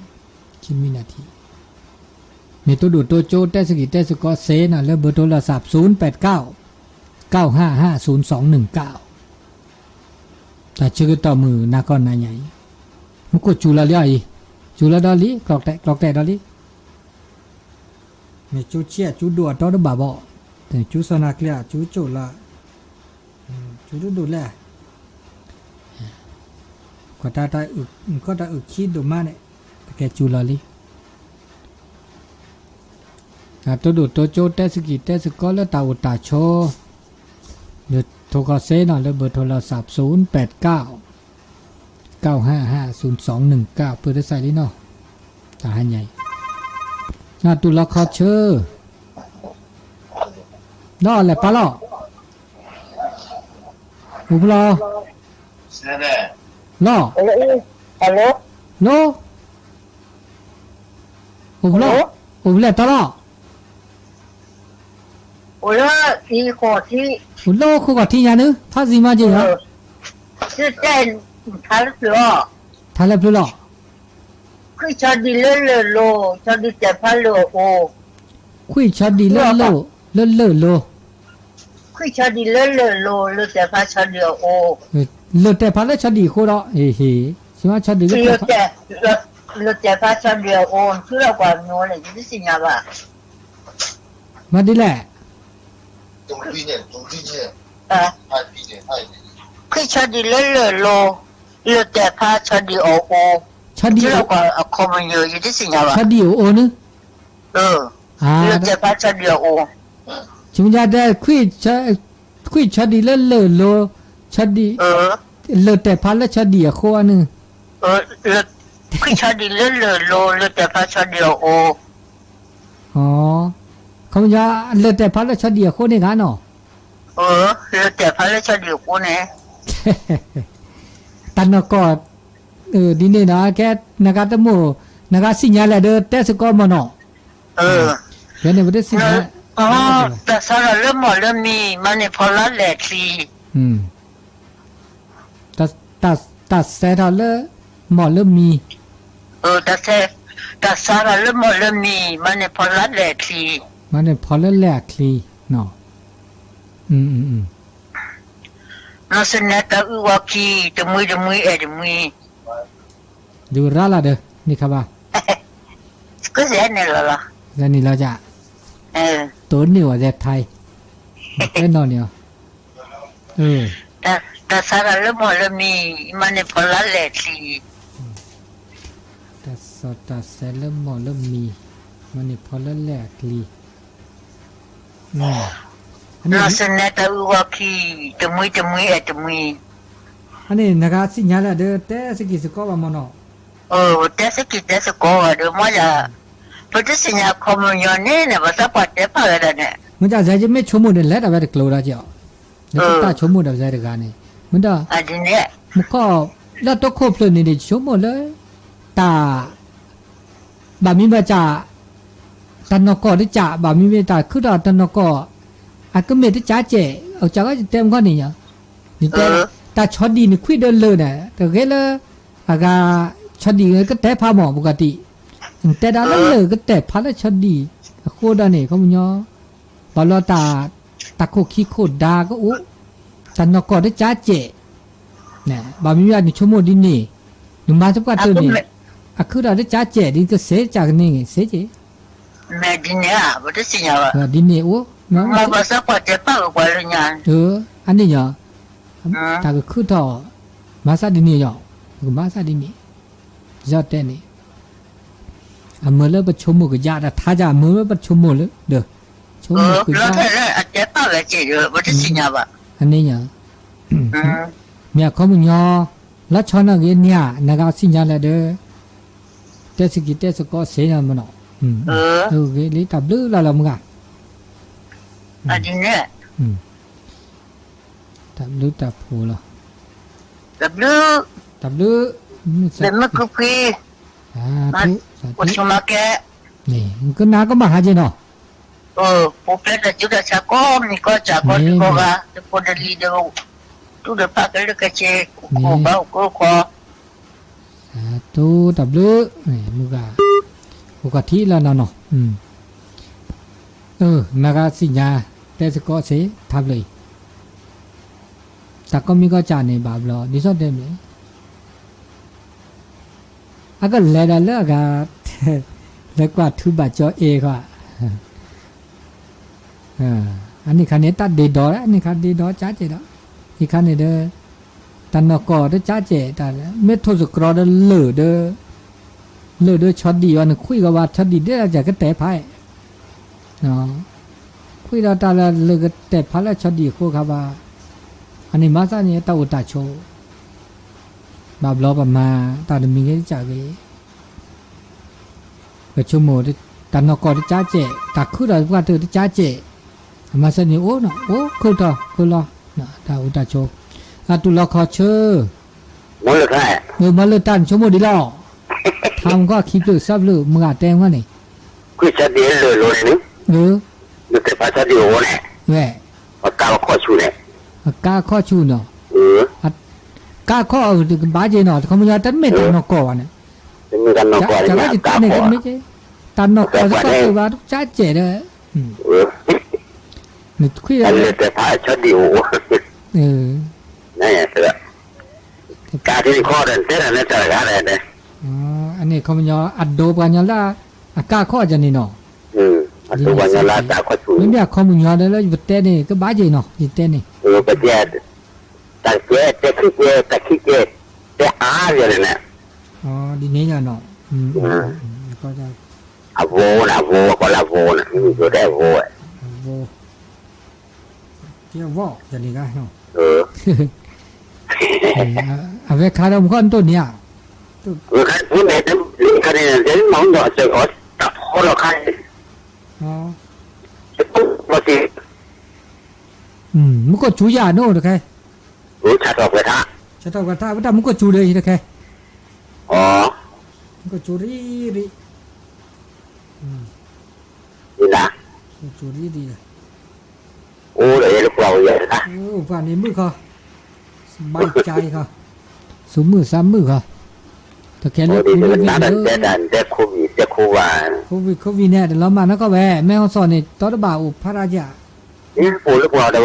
မ့ၢ်တိၢ်ဒိၣ်တိၢ်ကၠိ တဲစကံးတဲစကီးစ့ၢ်နီၤ လၢဘၢၣ်ထိလီၤသး သုၣ်ပၢၣ်တၢ ကၠၢ်ဟးဟးသုၣ်သွင်နုၣ်ကၠၢ်, တၢ်ဆၢကတီၢ်မုၢ်နၤကီၢ်နၤညါအံၤ, မူခိၣ်စူၤလီၤလံအံၤ, စူၤလီၤဒီးလံ, ကျီၢ်ကျဲးဒီးလံ, မ့ၢ်ကၠိဆံးအကၠိဒိၣ်အတီတဘၣ်ဘၣ်, ကၠိစီၤနၤကျဲအကၠိကၠိလီၤ, ကၠိဒိၣ်ဒိၣ်လဲၣ် ကွၢ်တၢ်တၢ်အုၣ်ခီၣ်တၢ်အုၣ်ခံဒိၣ်မးန့ၣ်, တကဲစူၤလီၤလံ, တၢ်တိၢ်ဒိၣ်တိၢ်ကၠိ တဲစကံးတဲစကီးလၢတၢ်အိၣ်တၢ်ဆိး, လၢထိၣ်ကီးစ့ၢ်နီၤ လၢဘၢၣ်ထိလီၤသး သုၣ်ပၢၣ်တၢ ကၠၢ်ဟးဟးသုၣ်သွင်နုၣ်ကၠၢ် ပၢၢ်တစဲးလံနီၤ, တၢ်ဟါညါအံၤ, နတူၢ်လီၤခီဆၢ, ဒီးလဲၤပာ်လီၤ အိၣ်ဖျီ, လီၤ, လီၤ, အိၣ်ဖျီ, အိၣ်ဖျဲၣ်တီလီၤ, အိၣ်လၢ အိၣ်လၢခိၣ်ကီၢ်ထံညါနုၤ ဖးသံမၤက့ၤယၤ, ထါလၢဖျၢၣ်လီၤ, ခွံၣ်ဆီဒံးလၢလၢၢ်လိၤ, ဆီဒံးတဲာ်ဖးလၢအအိၣ်, ခွံၣ်ဆီဒံးလၢလၢၢ်လိၤ, လၢတဲာ်ဖးဆီဒံးအအိၣ်, လၢတဲာ်ဖးလၢဆီဒံးအဃိဒီး, ဟ့ၣ်, ဆီဒံး, လၢတဲာ်ဖးဆီဒံးအအိၣ်, ဆူထီၣ်ပှၤမ့ၢ်ဝဲလဲၣ် ယတသ့ၣ်ညါဘၣ် မၤဒ်လဲၣ်, ခွံၣ်ဆီဒံးလၢလၢၢ်လိၤ, လၢတဲာ်ဖးဆီဒံးအအိၣ်, ဆီဒံး, အခီပညီ ယတသ့ၣ်ညါဘၣ်, ဆီဒံးအအိၣ်န့ၣ်, လၢတဲာ်ဖးဆီဒံးအအိၣ်, ဆူညါတဲ ခွံၣ်ဆီဒံးလၢလၢၢ်လိၤ, ဆီဒံး, လၢတဲာ်ဖးလၢဆီဒံးအဃိန့ၣ်, ခွံၣ်ဆီဒံးလၢလၢၢ်လိၤ လၢတဲာ်ဖးဆီဒံးအအိၣ် အခီပညီ လၢတဲာ်ဖးလၢဆီဒံးအဃိန့ၣ်ဂ့ၤနီၤ, လၢတဲာ်ဖးလၢဆီဒံးအဃိန့ၣ်, တၢ်နီၢ်ကီၢ်, ဒ်န့ၣ်ဒီး ကဲ နဂၤတမိၢ်, နဂၤသ့ၣ်ညါလဲၣ်ဒီး တဲစ့ၢ်ကီးမ့ၢ်နီၤ, ဖဲန့ၣ်ပတသ့ၣ်ညါ, တၢ်စးထီၣ်လၢမီၢ်လၢမံၤ မၤန့ၢ်ဖီလာ်လဲၣ်အချံ တၢ်စးထီၣ်လၢမီၢ်လၢမံၤ, မၤန့ၢ်ဖီလာ်လဲၣ်အချံ, မၤန့ၢ်ဖီလာ်လဲၣ်အချံ, နီၢ်စနဲတၢ်အုၣ်ဝီခံ, တမှံတမှံအဲၣ်တမှံ, ဒုးရါလၢဒီး န့ၣ်ခါဘၣ်, ကစဲန့ၣ်လီၤလီၤ, န့ၣ်လီၤ, တိၢ်န့ၢ်ဝဲဒၣ်ထဲ, တဲနီၢ်န့ၣ်, တၢ်စးထီၣ်လၢမီၢ်လၢမံၤ, မၤန့ၢ်ဖီလာ်လဲၣ်အချံ, တၢ်စးထီၣ်လၢမီၢ်လၢမံၤ, မၤန့ၢ်ဖီလာ်လဲၣ်အချံ, နီၢ်စနဲတၢ်အုၣ်ဝီခံ, တမှံတမှံအဲၣ်တမှံ, အန့ၣ် နဂၤသ့ၣ်ညါလၢဒီး တဲစ့ၢ်ကီးစ့ၢ်ကီးဘၣ်မ့ၢ်နီၤ, တဲစ့ၢ်ကီးတဲစ့ၢ်ကီးဘၣ်ဒီး မ့ၢ်ယၤ, ပတသ့ၣ်ညါခီပညီန့ၣ်န့ၣ် ပသးပှၢ်တဲဖးဝဲဒၣ်န့ၣ်, မ့ၢ်တၢ်စဲယမ့ၢ်ဆိကမိၣ်န့ၣ် လဲၤတၢ်ဝဲတကျိၤဒီးက့ၤအီၤ, လၢတၢ်ဆိကမိၣ်ဒီးပစဲတဂၤန့ၣ်, မ့ၢ်ဒီး, မူခိၣ်, လၢတိခိၣ်ဖျၢၣ်န့ၣ်န့ၣ် ဆိကမိၣ်လၢ, တၢ် တၢ် ဘၣ်မံဘၣ်စး တၢ်နီၢ်ကီၢ်တစး ဘၣ်မံမ့ၢ်တၢ်ခုၣ်ထီၣ်တၢ်နီၢ်ကီၢ် အကမ့ၢ်တစးစဲး အကစၢ်ဂီၢ်ယတဲမခီန့ၣ်, နတဲ တၢ်ဆီဒံၣ်နခွံဒီးလၢာ်န့ၣ် တဂ့ၤလၢ အဂၤ ဆီဒံၣ်ကတဲဖးမၢ် ပကတံၢ် နတဲဒၣ်လၢလၢာ်ကတဲဖးလၢဆီဒံၣ် အဃိဒီးန့ၣ် ခီပညီ ဘၣ်လီၤတၢ် တၢ်ခိၣ်ခံခိၣ်ဒါကအိၣ် တၢ်နီၢ်ကီၢ်တစးစဲး ဘၣ်မံမ့ၢ်နဆိကမိၣ်ဒ်န့ၣ် နမၤသပှၢ်တၢၢ်န့ၣ် အခုၣ်ထီၣ်တစးစဲး ဒ်ကစဲးကကန့ၣ်စ့က့ ဒ်န့ၣ်အိၣ် ဒ်န့ၣ်ညါ တၢ်ကခုၣ်ထီၣ် မၤသးဒ်န့ၣ်ယီၤ ပကမၤသးဒ်န့ၣ် ယီၤတဲန့ၣ် အမုာ်လၢပဆိကမိၣ်ကယၢ် တၢ်ထါယၢ် အမုာ်လၢပဆိကမိၣ်လၢဒီး ဆိကမိၣ်ကယၢ် အန့ၣ်ညါ မ့ၢ်အခီပညီ လီၤဆီနီၣ်ဂ့ၤန့ၣ်ဧါ နဂၤစံၣ်ညါလၢဒီး တဲစကံးတဲစကီးစ့ၢ်နီၤမနီၤ ဂ့ၤလံ တၢ်ဘျုးလီၤလီၤမုၢ်ဂၤ တၢ်ဘျုးတၢ်ဖှိၣ်လီၤ တၢ်ဘျုး မုၢ်ကဖှံ ကနၣ်ကမၣ်ဟါက့နီၤ ပှၤဖျဲးတၢ်စုတၢ်ဆါကိးမံၤကိးစးကိးဒံကိးဂၤ တဖိတလံၤဒီး တူၢ်ဒီးဖးကလၢကဆ့ အိၣ်ဘၣ်အိၣ်ကၢခီ စၤတူ တၢ်ဘျုး မုၢ်ဂၤ အိၣ်ကီၢ်ထံလီၤနီၤနီၤ နဂၤစံၣ်ညါ တဲစကီးစ့ၢ် ထါဘျုးအံၤ တၢ်ကိးမံၤကိးစးန့ၣ်ဘၣ်ဘျီ ဒ်သိးတဲမ့ၢ် အကလဲၤဒၣ်လၢအဂၤ လဲၤကွၢ်ထုဘၣ်ကၠီအ့ၣ်ခီ အန့ၣ်ခါန့ၣ် တၢ်ဒ့ဒီး အန့ၣ်ခါဒ့ဒီးကၠးကဲးဒီး အံၤခါန့ၣ်ဒီး တၢ်နီၢ်ကီၢ်တကၠးကဲး တၢ်မ့ၢ်ထိၣ်သတြီၤဒီးလၢာ်ဒီး လၢာ်ဒီးဆီဒံၣ်အီၤန့ၣ် ခွံဂီၤဘၣ်ဆီဒံၣ်ဒ်လၢကတဲာ်ဖး ခွံဒီးတၢ်လၢလၢာ်ကတဲာ်ဖးလၢဆီဒံၣ်အဃိခါဘၣ် အန့ၣ်မၤသးန့ၣ် တၢ်အိၣ်တၢ်ဆိး ဘၣ်ဘျီပမၤတၢ်တမံၤဂ့ၤတကးဂ့ၤ ပဆိကမိၣ် တၢ်နီၢ်ကီၢ်တကၠးကဲး တၢ်ခုၣ်ဒီးပှၢ်တၢၢ်တကၠးကဲး အမၤစၢၤန့ၣ်အိၣ်နီၤ အိၣ်ခိၣ်ထီၣ်ခိၣ်လီၤ တၢ်အိၣ်တၢ်ဆိး အတူၢ်လီၤခီဆၢ မ့ၢ်လၢတၢ်နဆိကမိၣ်ဒ်လီၤ ထါမကီၢ်ခံဖျၢၣ်သၢဖျၢၣ် မုၢ်ဂၤတဲမ့ၢ်န့ၣ် ကွံာ်ဆၢဒံးလၢာ်လိၤန့ၣ် လၢတဲဖးဆၢဒံးအဝဲန့ၣ် ဝဲ အကါအခီၣ်ဆူၣ်န့ၣ် အကါအခီၣ်ဆူၣ်နီၤ ကါခီၣ်အကဘၣ်က့ၤနီၤ တခီမညီတမ့ၢ်တၢ်နီၢ်ကီၢ်ဘၣ်န့ၣ် တမ့ၢ်တၢ်နီၢ်ကီၢ်န့ၣ် ကါခီၣ် တၢ်နီၢ်ကီၢ်တကီၢ်တဘၣ်တကၠးကဲးဒီး နခွံ လၢတဲဖးဆၢဒံးအိၣ် ကါဒံးခီၣ်ဒီးတဲတၢ်လၢတၢ်တဂၤဒီး အန့ၣ်ခီပညီ အဒိပှၤညီလၢ အကါခီၣ်ကန့ၣ်နီၤ အဒိပှၤညီလၢအကါခီၣ်ဆူၣ် မ့မ့ၢ်အခီပညီဒီးလၢယပတဲန့ၣ် ကဘၣ်က့ၤနီၤ ယတဲန့ၣ် ပတဲ တၢ်ကဲ တဲခံကဲ တၢ်ခံကဲ တဲအါယၤန့ၣ် ဒ်န့ၣ်ယၤနီၤ အဘိန့ၣ် အဘိ ကီးလၢအဘိန့ၣ် မ့ၢ်တဲအဘိ အဘိ ကဲဝီၢ် ယၤန့ၣ်ဂါ အဝဲခါဒီးမူခီၣ်နတိၢ်န့ၣ်ဧါ ဝဲခါန့ၣ် ခါန့ၣ် တဲမၤဒီးစဲးအီၤ တၢ်ဖီလီၤခါန့ၣ် မူခိၣ်စူၤယၤနိတခဲ ဆၣ်ထီၣ်ပှဲၤထါ ဆၣ်ထီၣ်ပှဲၤထါ ဝဲတၢ်မူခိၣ်စူၤဒီးတခဲ မူခိၣ်စူၤရံၣ်ရံၣ် ဒ်နၤ အိၣ်ဒီးယဲလၢပှၤဝဲယဲလၢ ပှၤန့ၣ်မုၣ်ခီ ဘၣ်ကါအံၤခီ သူၣ်မုၢ်သးမုၢ်ခီ တခဲလၢ COVID COVID COVID COVID န့ၣ် တလီၤမၢ်နီၢ်ကီၢ်ဝဲ မဲၢ်ဟီၣ်စီၣ်န့ၣ် တီတဘၣ်အိၣ်ဖးရၣ်ကၠး အိၣ်လၢပှၤဒီး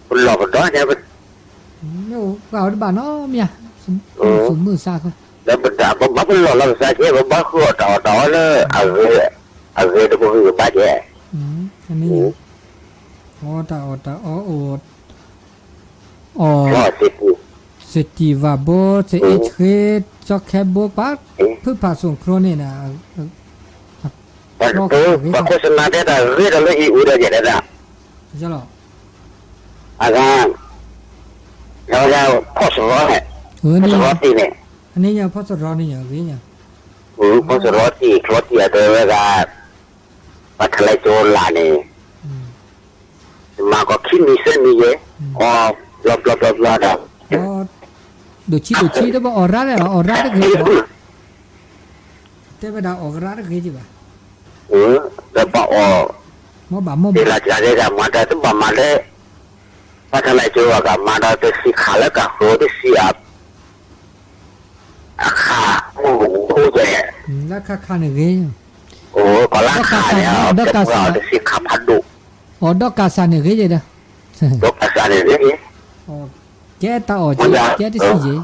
ပလီၢ်ပဒီးန့ၣ် မ့ၢ်အိၣ်ပှၤအိၣ်တဘၣ်နီတမံၤ သူၣ်မုၢ်သးခီ ဒီးပတၢ်ပဘၣ်ပလီၢ်လီၤပသးကဲ ပဘၣ်ဃုအီၣ်တၢ်အီၣ်တၢ်အီလၢ အဂ့ၤ အဂ့ၤတကဂ့ၤကဘၣ်ကဲ အီၣ်တၢ်အီၣ်တၢ်အီအိၣ် အီၣ် စ့တံၢ်ဝၣ်ဘိ စ့အ့ၣ်ဆှ့ ကၠီခဲဘိပှၤ ဖုဖးစိၣ်ချိန့ၣ် ပှၤခိၣ်စနါတဲတၢ်ဂ့ၤဒီးလၢအံၤအူဒီးယဲဒၣ် လီၤ အဂၤ အဝဲဒၣ်ဖီၣ်စရီန့ၣ် ဖီၣ်စရီတံၢ်န့ၣ် ဖီၣ်စရီတံၢ် ချီတံၢ်အတဝဲဒၣ် ပှၤထလဲကၠိလၢ်န့ၣ် မၤကီးခံမံၤသၢမံၤယဲ အီၣ်ဘျီဘျီဘျီဘျီဒီး ဒိၣ်ဆံးဒိၣ်ဆံးတဘၣ်အီၣ်ရၣ်လဲၣ် အီၣ်ရၣ်တဂ့ၤ တဲဝဲဒၣ်အီၣ်ကရၢတဂ့ၤက့ဘၣ်, တဘၣ်အီၣ်, မ့ၢ်ဘၣ်မ့ၢ်ဘၣ်, မၤတၢ်တဘၣ်မၤလၢ, ဘၣ်ဆၣ်သနာ်က့ဘၣ်ကမၤဒီးတဆံးခးလၢကဃုတဆံးအ အခး, အိၣ်ကဲ, လၢခါခါန့ၣ်ဂ့ၤ, အိၣ်ကီးလၢခးန့ၣ်, ဒီးကးစး, တဆံးခးဖးဒိၣ်, အိၣ်ဒီးကးစးန့ၣ်ဂ့ၤယဲဒီး, ဒီးကးစးန့ၣ်ဂ့ၤ, ကဲတၢ်အီၣ်ကဲ, ကဲတဆံးယဲ, ဒ်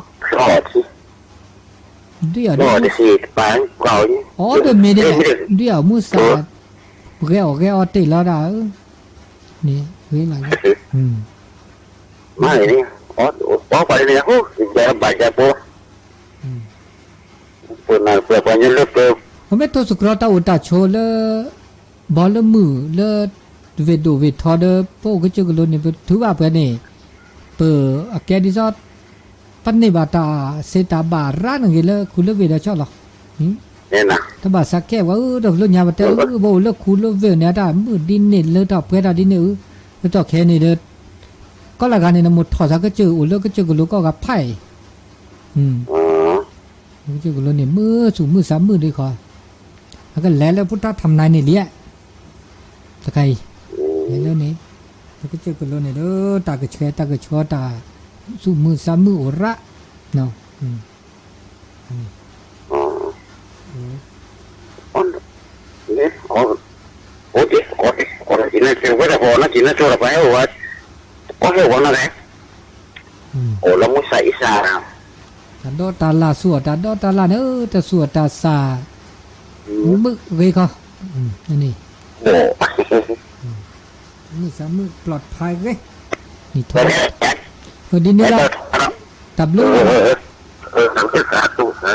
အီၣ်ဒ်, အီၣ်ဒီးမ့ၢ်ဒ်လဲၣ်, ဒ်အီၣ်မုၢ်ဆါ, ဂဲၤအီၣ်ဂဲၤအီတ့ၢ်လီၤဒၣ်ဧၢ, န့ၣ်ဂ့ၤလီၤ, မ့ၢ်, ပှၤန့ၣ်, ဘၣ်ကဲဖိ, ပှၤလၢပ, ပမ့ၢ်ထိၣ်သတြီၤတၢ်အိၣ်တၢ်ဆိးလၢ, ဘီလၢမုၢ်လၢ, ဝ့ၢ်ဒိၣ်ဝ့ၢ်ထီဒီး ပအိၣ်ကစၢၢ်ကလိန့ၣ် ပထုးဘၣ်ပှဲၤန့ၣ်, ပအကဲဒ်သိး, ပန့ၢ်ဘၣ်တၢ်စံးတၢ်ဘၣ်ရၣ်န့ၣ်ဂ့ၤလၢခူလၢဝ့ၢ်ဒီးဆီၣ်လီၤ, တဘၣ်စးကဲဝဲဧၢ တကလုာ်ညါပတဲဧၢ ပအိၣ်လၢခူလၢဝ့ၢ်န့ၣ် အတၢ်မုာ်ဒ်န့ၣ်လၢတၢ်ပှဲၤတၢ်ဒ်န့ၣ်ဧၢ, လၢတီၢ်ခဲန့ၣ်ဒီး ကီၢ်လၢဂၤန့ၣ် နမိၢ်ထီၣ်သးကစၢၢ်အိၣ်လၢကစၢၢ်ကလိကီၢ်ဂၤဖးအံၤ, ကစၢၢ်ကလိန့ၣ် မုာ်ဆူၣ်မုာ်စးမုာ်ဒ်ခီ, အကလဲၤလၢပတၢ်ထးမနၤန့ၣ်လံ, တခါအံၤ, လဲၤလၢန့ၣ်, လၢကစၢၢ်ကလိန့ၣ်ဒီး တၢ်ကဆှဲတၢ်ကဆှီတၢ်, ဆူၣ်မုာ်စးမုာ်အိၣ်ရၣ်, အိၣ်လၢမုၢ်ဆါအံၤဆါ, တၢ်ဒီတၢ်လၢ်ဆူၣ်အီၣ်တၢ်ဒီတၢ်လၢ်န့ၣ် တၢ်ဆူၣ်အီၣ်တၢ်ဆါ, မုာ်ဂ့ၤခီ, န့ၣ်, မုာ်စးမုာ်ပျီၣ်ဖးဂ့ၤ, နံၣ်ထီ, ဒ်န့ၣ်လီၤ, တၢ်ဘျုး, တၢ်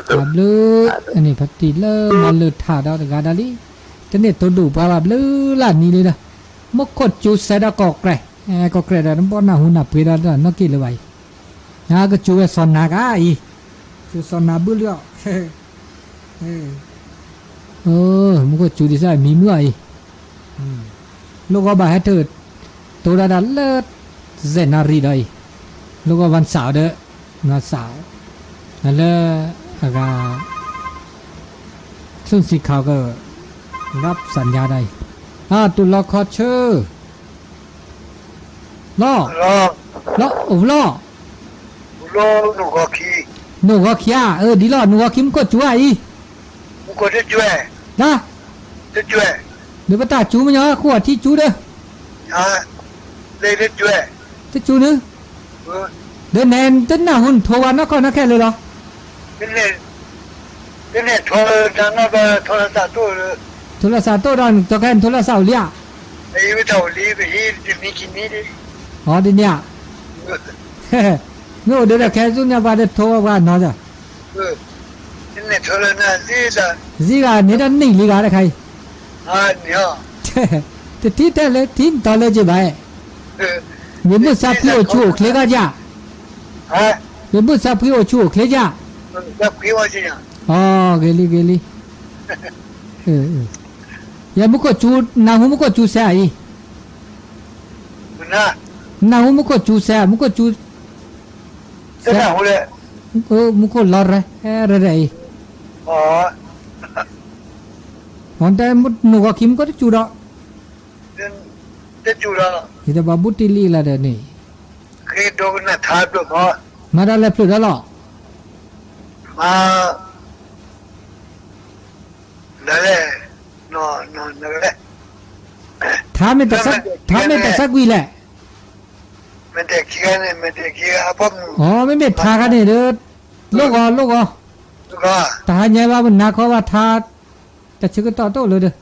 ဘျုး, အန့ၣ်ဖါတံၢ်လၢမၤလၢထးဒီးတဂၤဒီးလံ, တန့ၢ်တိဒိၣ်ပှၤဘၣ်ဘျုးလၢနံၤလံဒီး, မူခိၣ်စူၤစဲးဒီးကီၢ်ကြဲၢ်, ကီၢ်ကြဲၢ်ဒီးနဘီနၢ်ဟူနၢ်ပှ့ၤဒီးနီၢ်က့ၢ်လၢၤဘၣ်အံၤ, ကစူၤဝဲစီၤနၤကါအံၤ, စူၤစီၤနၤဘုလၢအီၤ မူခိၣ်စူၤဒ်သိးမံမုၢ်အီၤအံၤ, လိၣ်ဂီၤဘၣ်ဟဲထၢၣ်, တိၤဒၣ်ဒၣ်လၢ, စဲးနၣ်ရံၣ်ဒီးအံၤ, လိၣ်ဂီၤဝၣ်စၣ်ဒီး, နစၣ်, လၢ, အဂၤ, ဆူၣ်စံခးက, ရပ်စညါဒီးအံၤ, အတူၢ်လီၤခီဆၢ လီၤ, လီၤ, အိၣ်လီၤ, နိၣ်ဂီၤခံဧါ, အၢ ဒ်လီၤ နိၣ်ဂီၤခံမူခိၣ်စူၤဧါအံၤ, လၢ, ဒီးပတၢ်စူၤမညီ ဃိအထံစူၤဒီး, တစူၤန့ၣ်, ဒီးနဲတနၢ်ဟူနထိးဝဲနီၢ်ခီၣ်နီၢ်ခဲလၢာ်လီၤ ထိလီၤစၣ်တိၣ်ဒီး နကၠီခဲနထိလီၤစၣ်အိၣ်လံဧါ, အီၤဒ်န့ၣ်ဧါ, မ့ၢ်အိၣ်ဒီးခဲဆူညါပှၤတထိဝဲပှၤနီၤဒီး, စံးဂၤန့ၣ်ဒီးနံၣ်လံဂၤတခါအံၤ, တထံၣ်ထဲလၢ ထံၣ်နတီၤလၢက့ၤဘၣ်, မ့ၢ်မုၢ်ဆါဖှံအိၣ်ဆူၣ်အိၣ်ချ့ဂၤယါ, မ့ၢ်မုၢ်ဆါဖှံအိၣ်ဆူၣ်အိၣ်ချ့ယါ, အီၤ ဂ့ၤလံဂ့ၤလံ, ယဲမူခိၣ်စူၤ နၢ်ဟူမူခိၣ်စူၤစဲအံၤ, နၢ်ဟူမူခိၣ်စူၤစဲ မူခိၣ်စူၤ မူခိၣ်လီၤရဲၣ်ရဲၣ်အံၤ, မ့ၢ်တဲ နိၣ်ဂီၤခံမူခိၣ်တစူၤဒီး, ယတဘၣ်ဘူးတံၢ်လံလၢဒီးန့ၣ်, မၤတၢ်လဲၤဖျၢၣ်ဒီးလီၤ, ထါမ့ၢ်တၢ်ဆါကွံာ်လဲၣ်, အီၤ မ့မ့ၢ်ထါခါန့ၣ်ဒီး, လိၣ်ဂီၤလိၣ်ဂီၤ, တဟါညါဘၣ်ပနၤခီဘၣ်ထါ, တၢ်ဆၢကတီၢ်တအိၣ်လၢဒီး,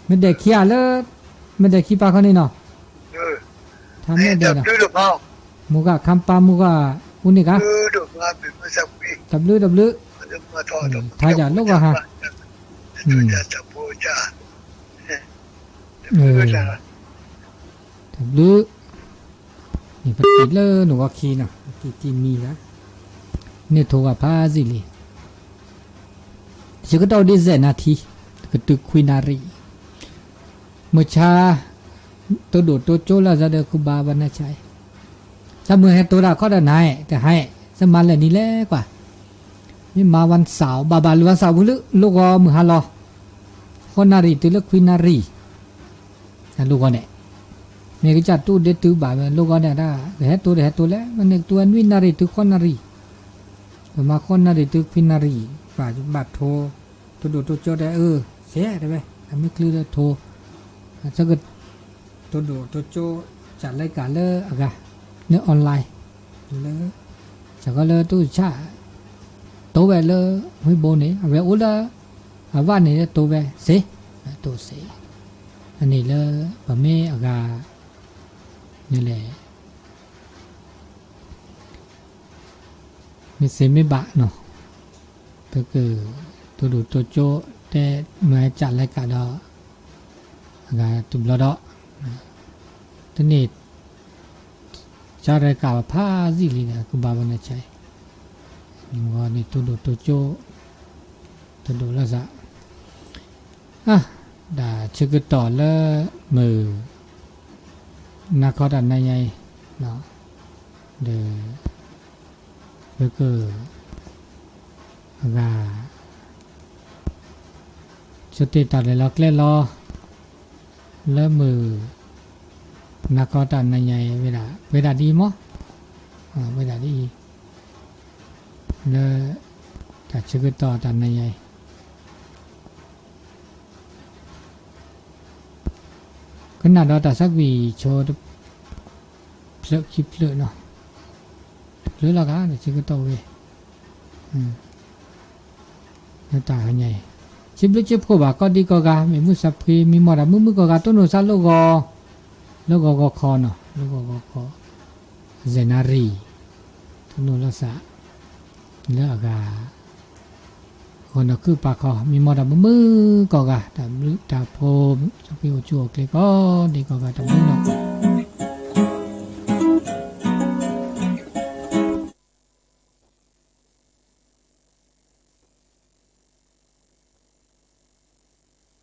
မ့ၢ်ဒဲးခံဂၤလၢ, မ့ၢ်ဒဲးခံပာ်ခီန့ၣ်နီၤ, ထါမ့ၢ်ဒဲးဒီး, မုၢ်ဂၤခါပာ်မုၢ်ဂၤ, အူန့ၣ်ဂၤ, တဘျုးတဘျုး, ထါယၤလိၣ်ဂီၤဟါ, တဘျုး, ပတံၢ်လၢနိၣ်ဂီၤခံနီၤ ပတံၢ်တံၢ်မံၤဂၤ, န့ၢ်ထိဂၤဖးစံးလံ, ယကတီၢ်ဒ်စဲးနၤထံ, ကတုၤခွံနၣ်ရံၣ်, မုၢ်ဆါ, တိဒိၣ်တိကၠိလၢအစၢဒီးဃုဘၣ်ဘၣ်နၤဆါ, သးမုၢ်ဟဲတိၤတၢ်ခီဒီးနၤ, တဟါ, သးမၤလဲၣ်နံၤလဲၣ်ကွၢ်, မ့ၢ်မၤဝၣ်စၣ် ဘၣ်ဘၣ်လၢဝၣ်စၣ်ဝံၤလၢ လိၣ်ဂီၤမုၢ်ဟါလီၤ ဃိးနၣ်ရံၣ်တုၤလၢခွံနၣ်ရံၣ်, လိၣ်ဂီၤန့ၣ် မ့ၢ်ကစၢ်တူၢ်ဒဲတုၤဘၣ်ဝဲ လိၣ်ဂီၤန့ၣ်ဒၣ် ကဟဲတိၤဒီးဟဲတိၤလဲၣ် မ့ၢ်န့ၣ်ကတူၢ်ဝဲနွံနၣ်ရံၣ်တုၤဃိးနၣ်ရံၣ်, ပမၤဃိးနၣ်ရံၣ်တုၤခွံနၣ်ရံၣ် ဘၣ်ဘၣ်ထိ တိၢ်ဒိၣ်တိၢ်ကၠိတဲအၢ စ့ၢ်တဲဝဲ အမ့ၢ်ချုးလၢထိ ဆၢက တိၢ်ဒိၣ်တိၢ်ကၠိ စးလဲကးလၢအဂၤ လၢ online လၢ စးဃီလၢတူၢ်ဆၣ် တိဝဲလၢ ဝ့ၢ်ဘိန့ၣ် အဝဲအိၣ်လၢ အဝဲန့ၣ်လၢတိဝဲစ့ၢ်, တိစ့ၢ်, အန့ၣ်လၢ ပမ့ၢ်အဂၤ န့ၣ်လဲၣ် မ့ၢ်စ့မ့ၢ်ဘၣ်နီၤ, ပက တိၢ်ဒိၣ်တိၢ်ကၠိ တဲမ့ၢ်စးလဲကးဒီး အဂၤတဘျီဒီး တန့ၢ် စးလဲကးဘၣ်ဖးယံာ်လံန့ၣ် ကဘၣ်ဝဲန့ၣ်ဆၢအံၤ နဂီၢ်န့ၣ် တိၢ်ဒိၣ်တိၢ်ကၠိ တဒိၣ်လီၤစး တၢ်ဆၢကတီၢ်လၢ မုၢ် နၤခီတၢ်နၤညါအံၤ ဒီး ပက အဂၤ ဆိတ့ၢ်တၢ်လဲၤလီၤကျဲလီၤ လၢမုၢ် နၤခီတၢ်နၤညါအံၤ ဝဲဒၣ် ပှဲၤဒၣ်ဒ်အံၤမး ပှဲၤဒၣ်ဒ်အံၤ လၢ တၢ်ဆၢကတီၢ်တၢ်နၤညါအံၤ ကနၣ်ဒီးတၢ်ဆါကွံာ်ဆိ တဖျၢၣ်ခံဖျၢၣ်နီၤ တဖျၢၣ်လီၤဂာ် တၢ်ဆၢကတီၢ်ဝဲ လၢတၢ်ဟါညါအံၤ စံးဘျုးစံးဖှိၣ်ဘၣ်ကိးဒံကိးဂၤ မ့ၢ်မုၢ်ဆါဖှံ မံမီၢ်တၢ်မုာ်မုာ်ကိးဂၤ တိၢ်နီၣ်စၢ်လိၣ်ဂီၤ လိၣ်ဂီၤဂီၤခီနီၤ လိၣ်ဂီၤဂီၤခီ စဲးနၣ်ရံၣ် တိၢ်နီၣ်လီၤစၢ် လၢအဂၤ ဂီၤနီၢ်ခုၣ်ပာ်ခီ မံမီၢ်တၢ်မုာ်မုာ်ကိးဂၤ တၢ်ဘျုးတၢ်ဖှိၣ် ဆိၣ်ဂ့ၤအိၣ်ဆူၣ်အိၣ်ချ့ကိးဒံကိးဂၤ တၢ်ဘျုးနီၤ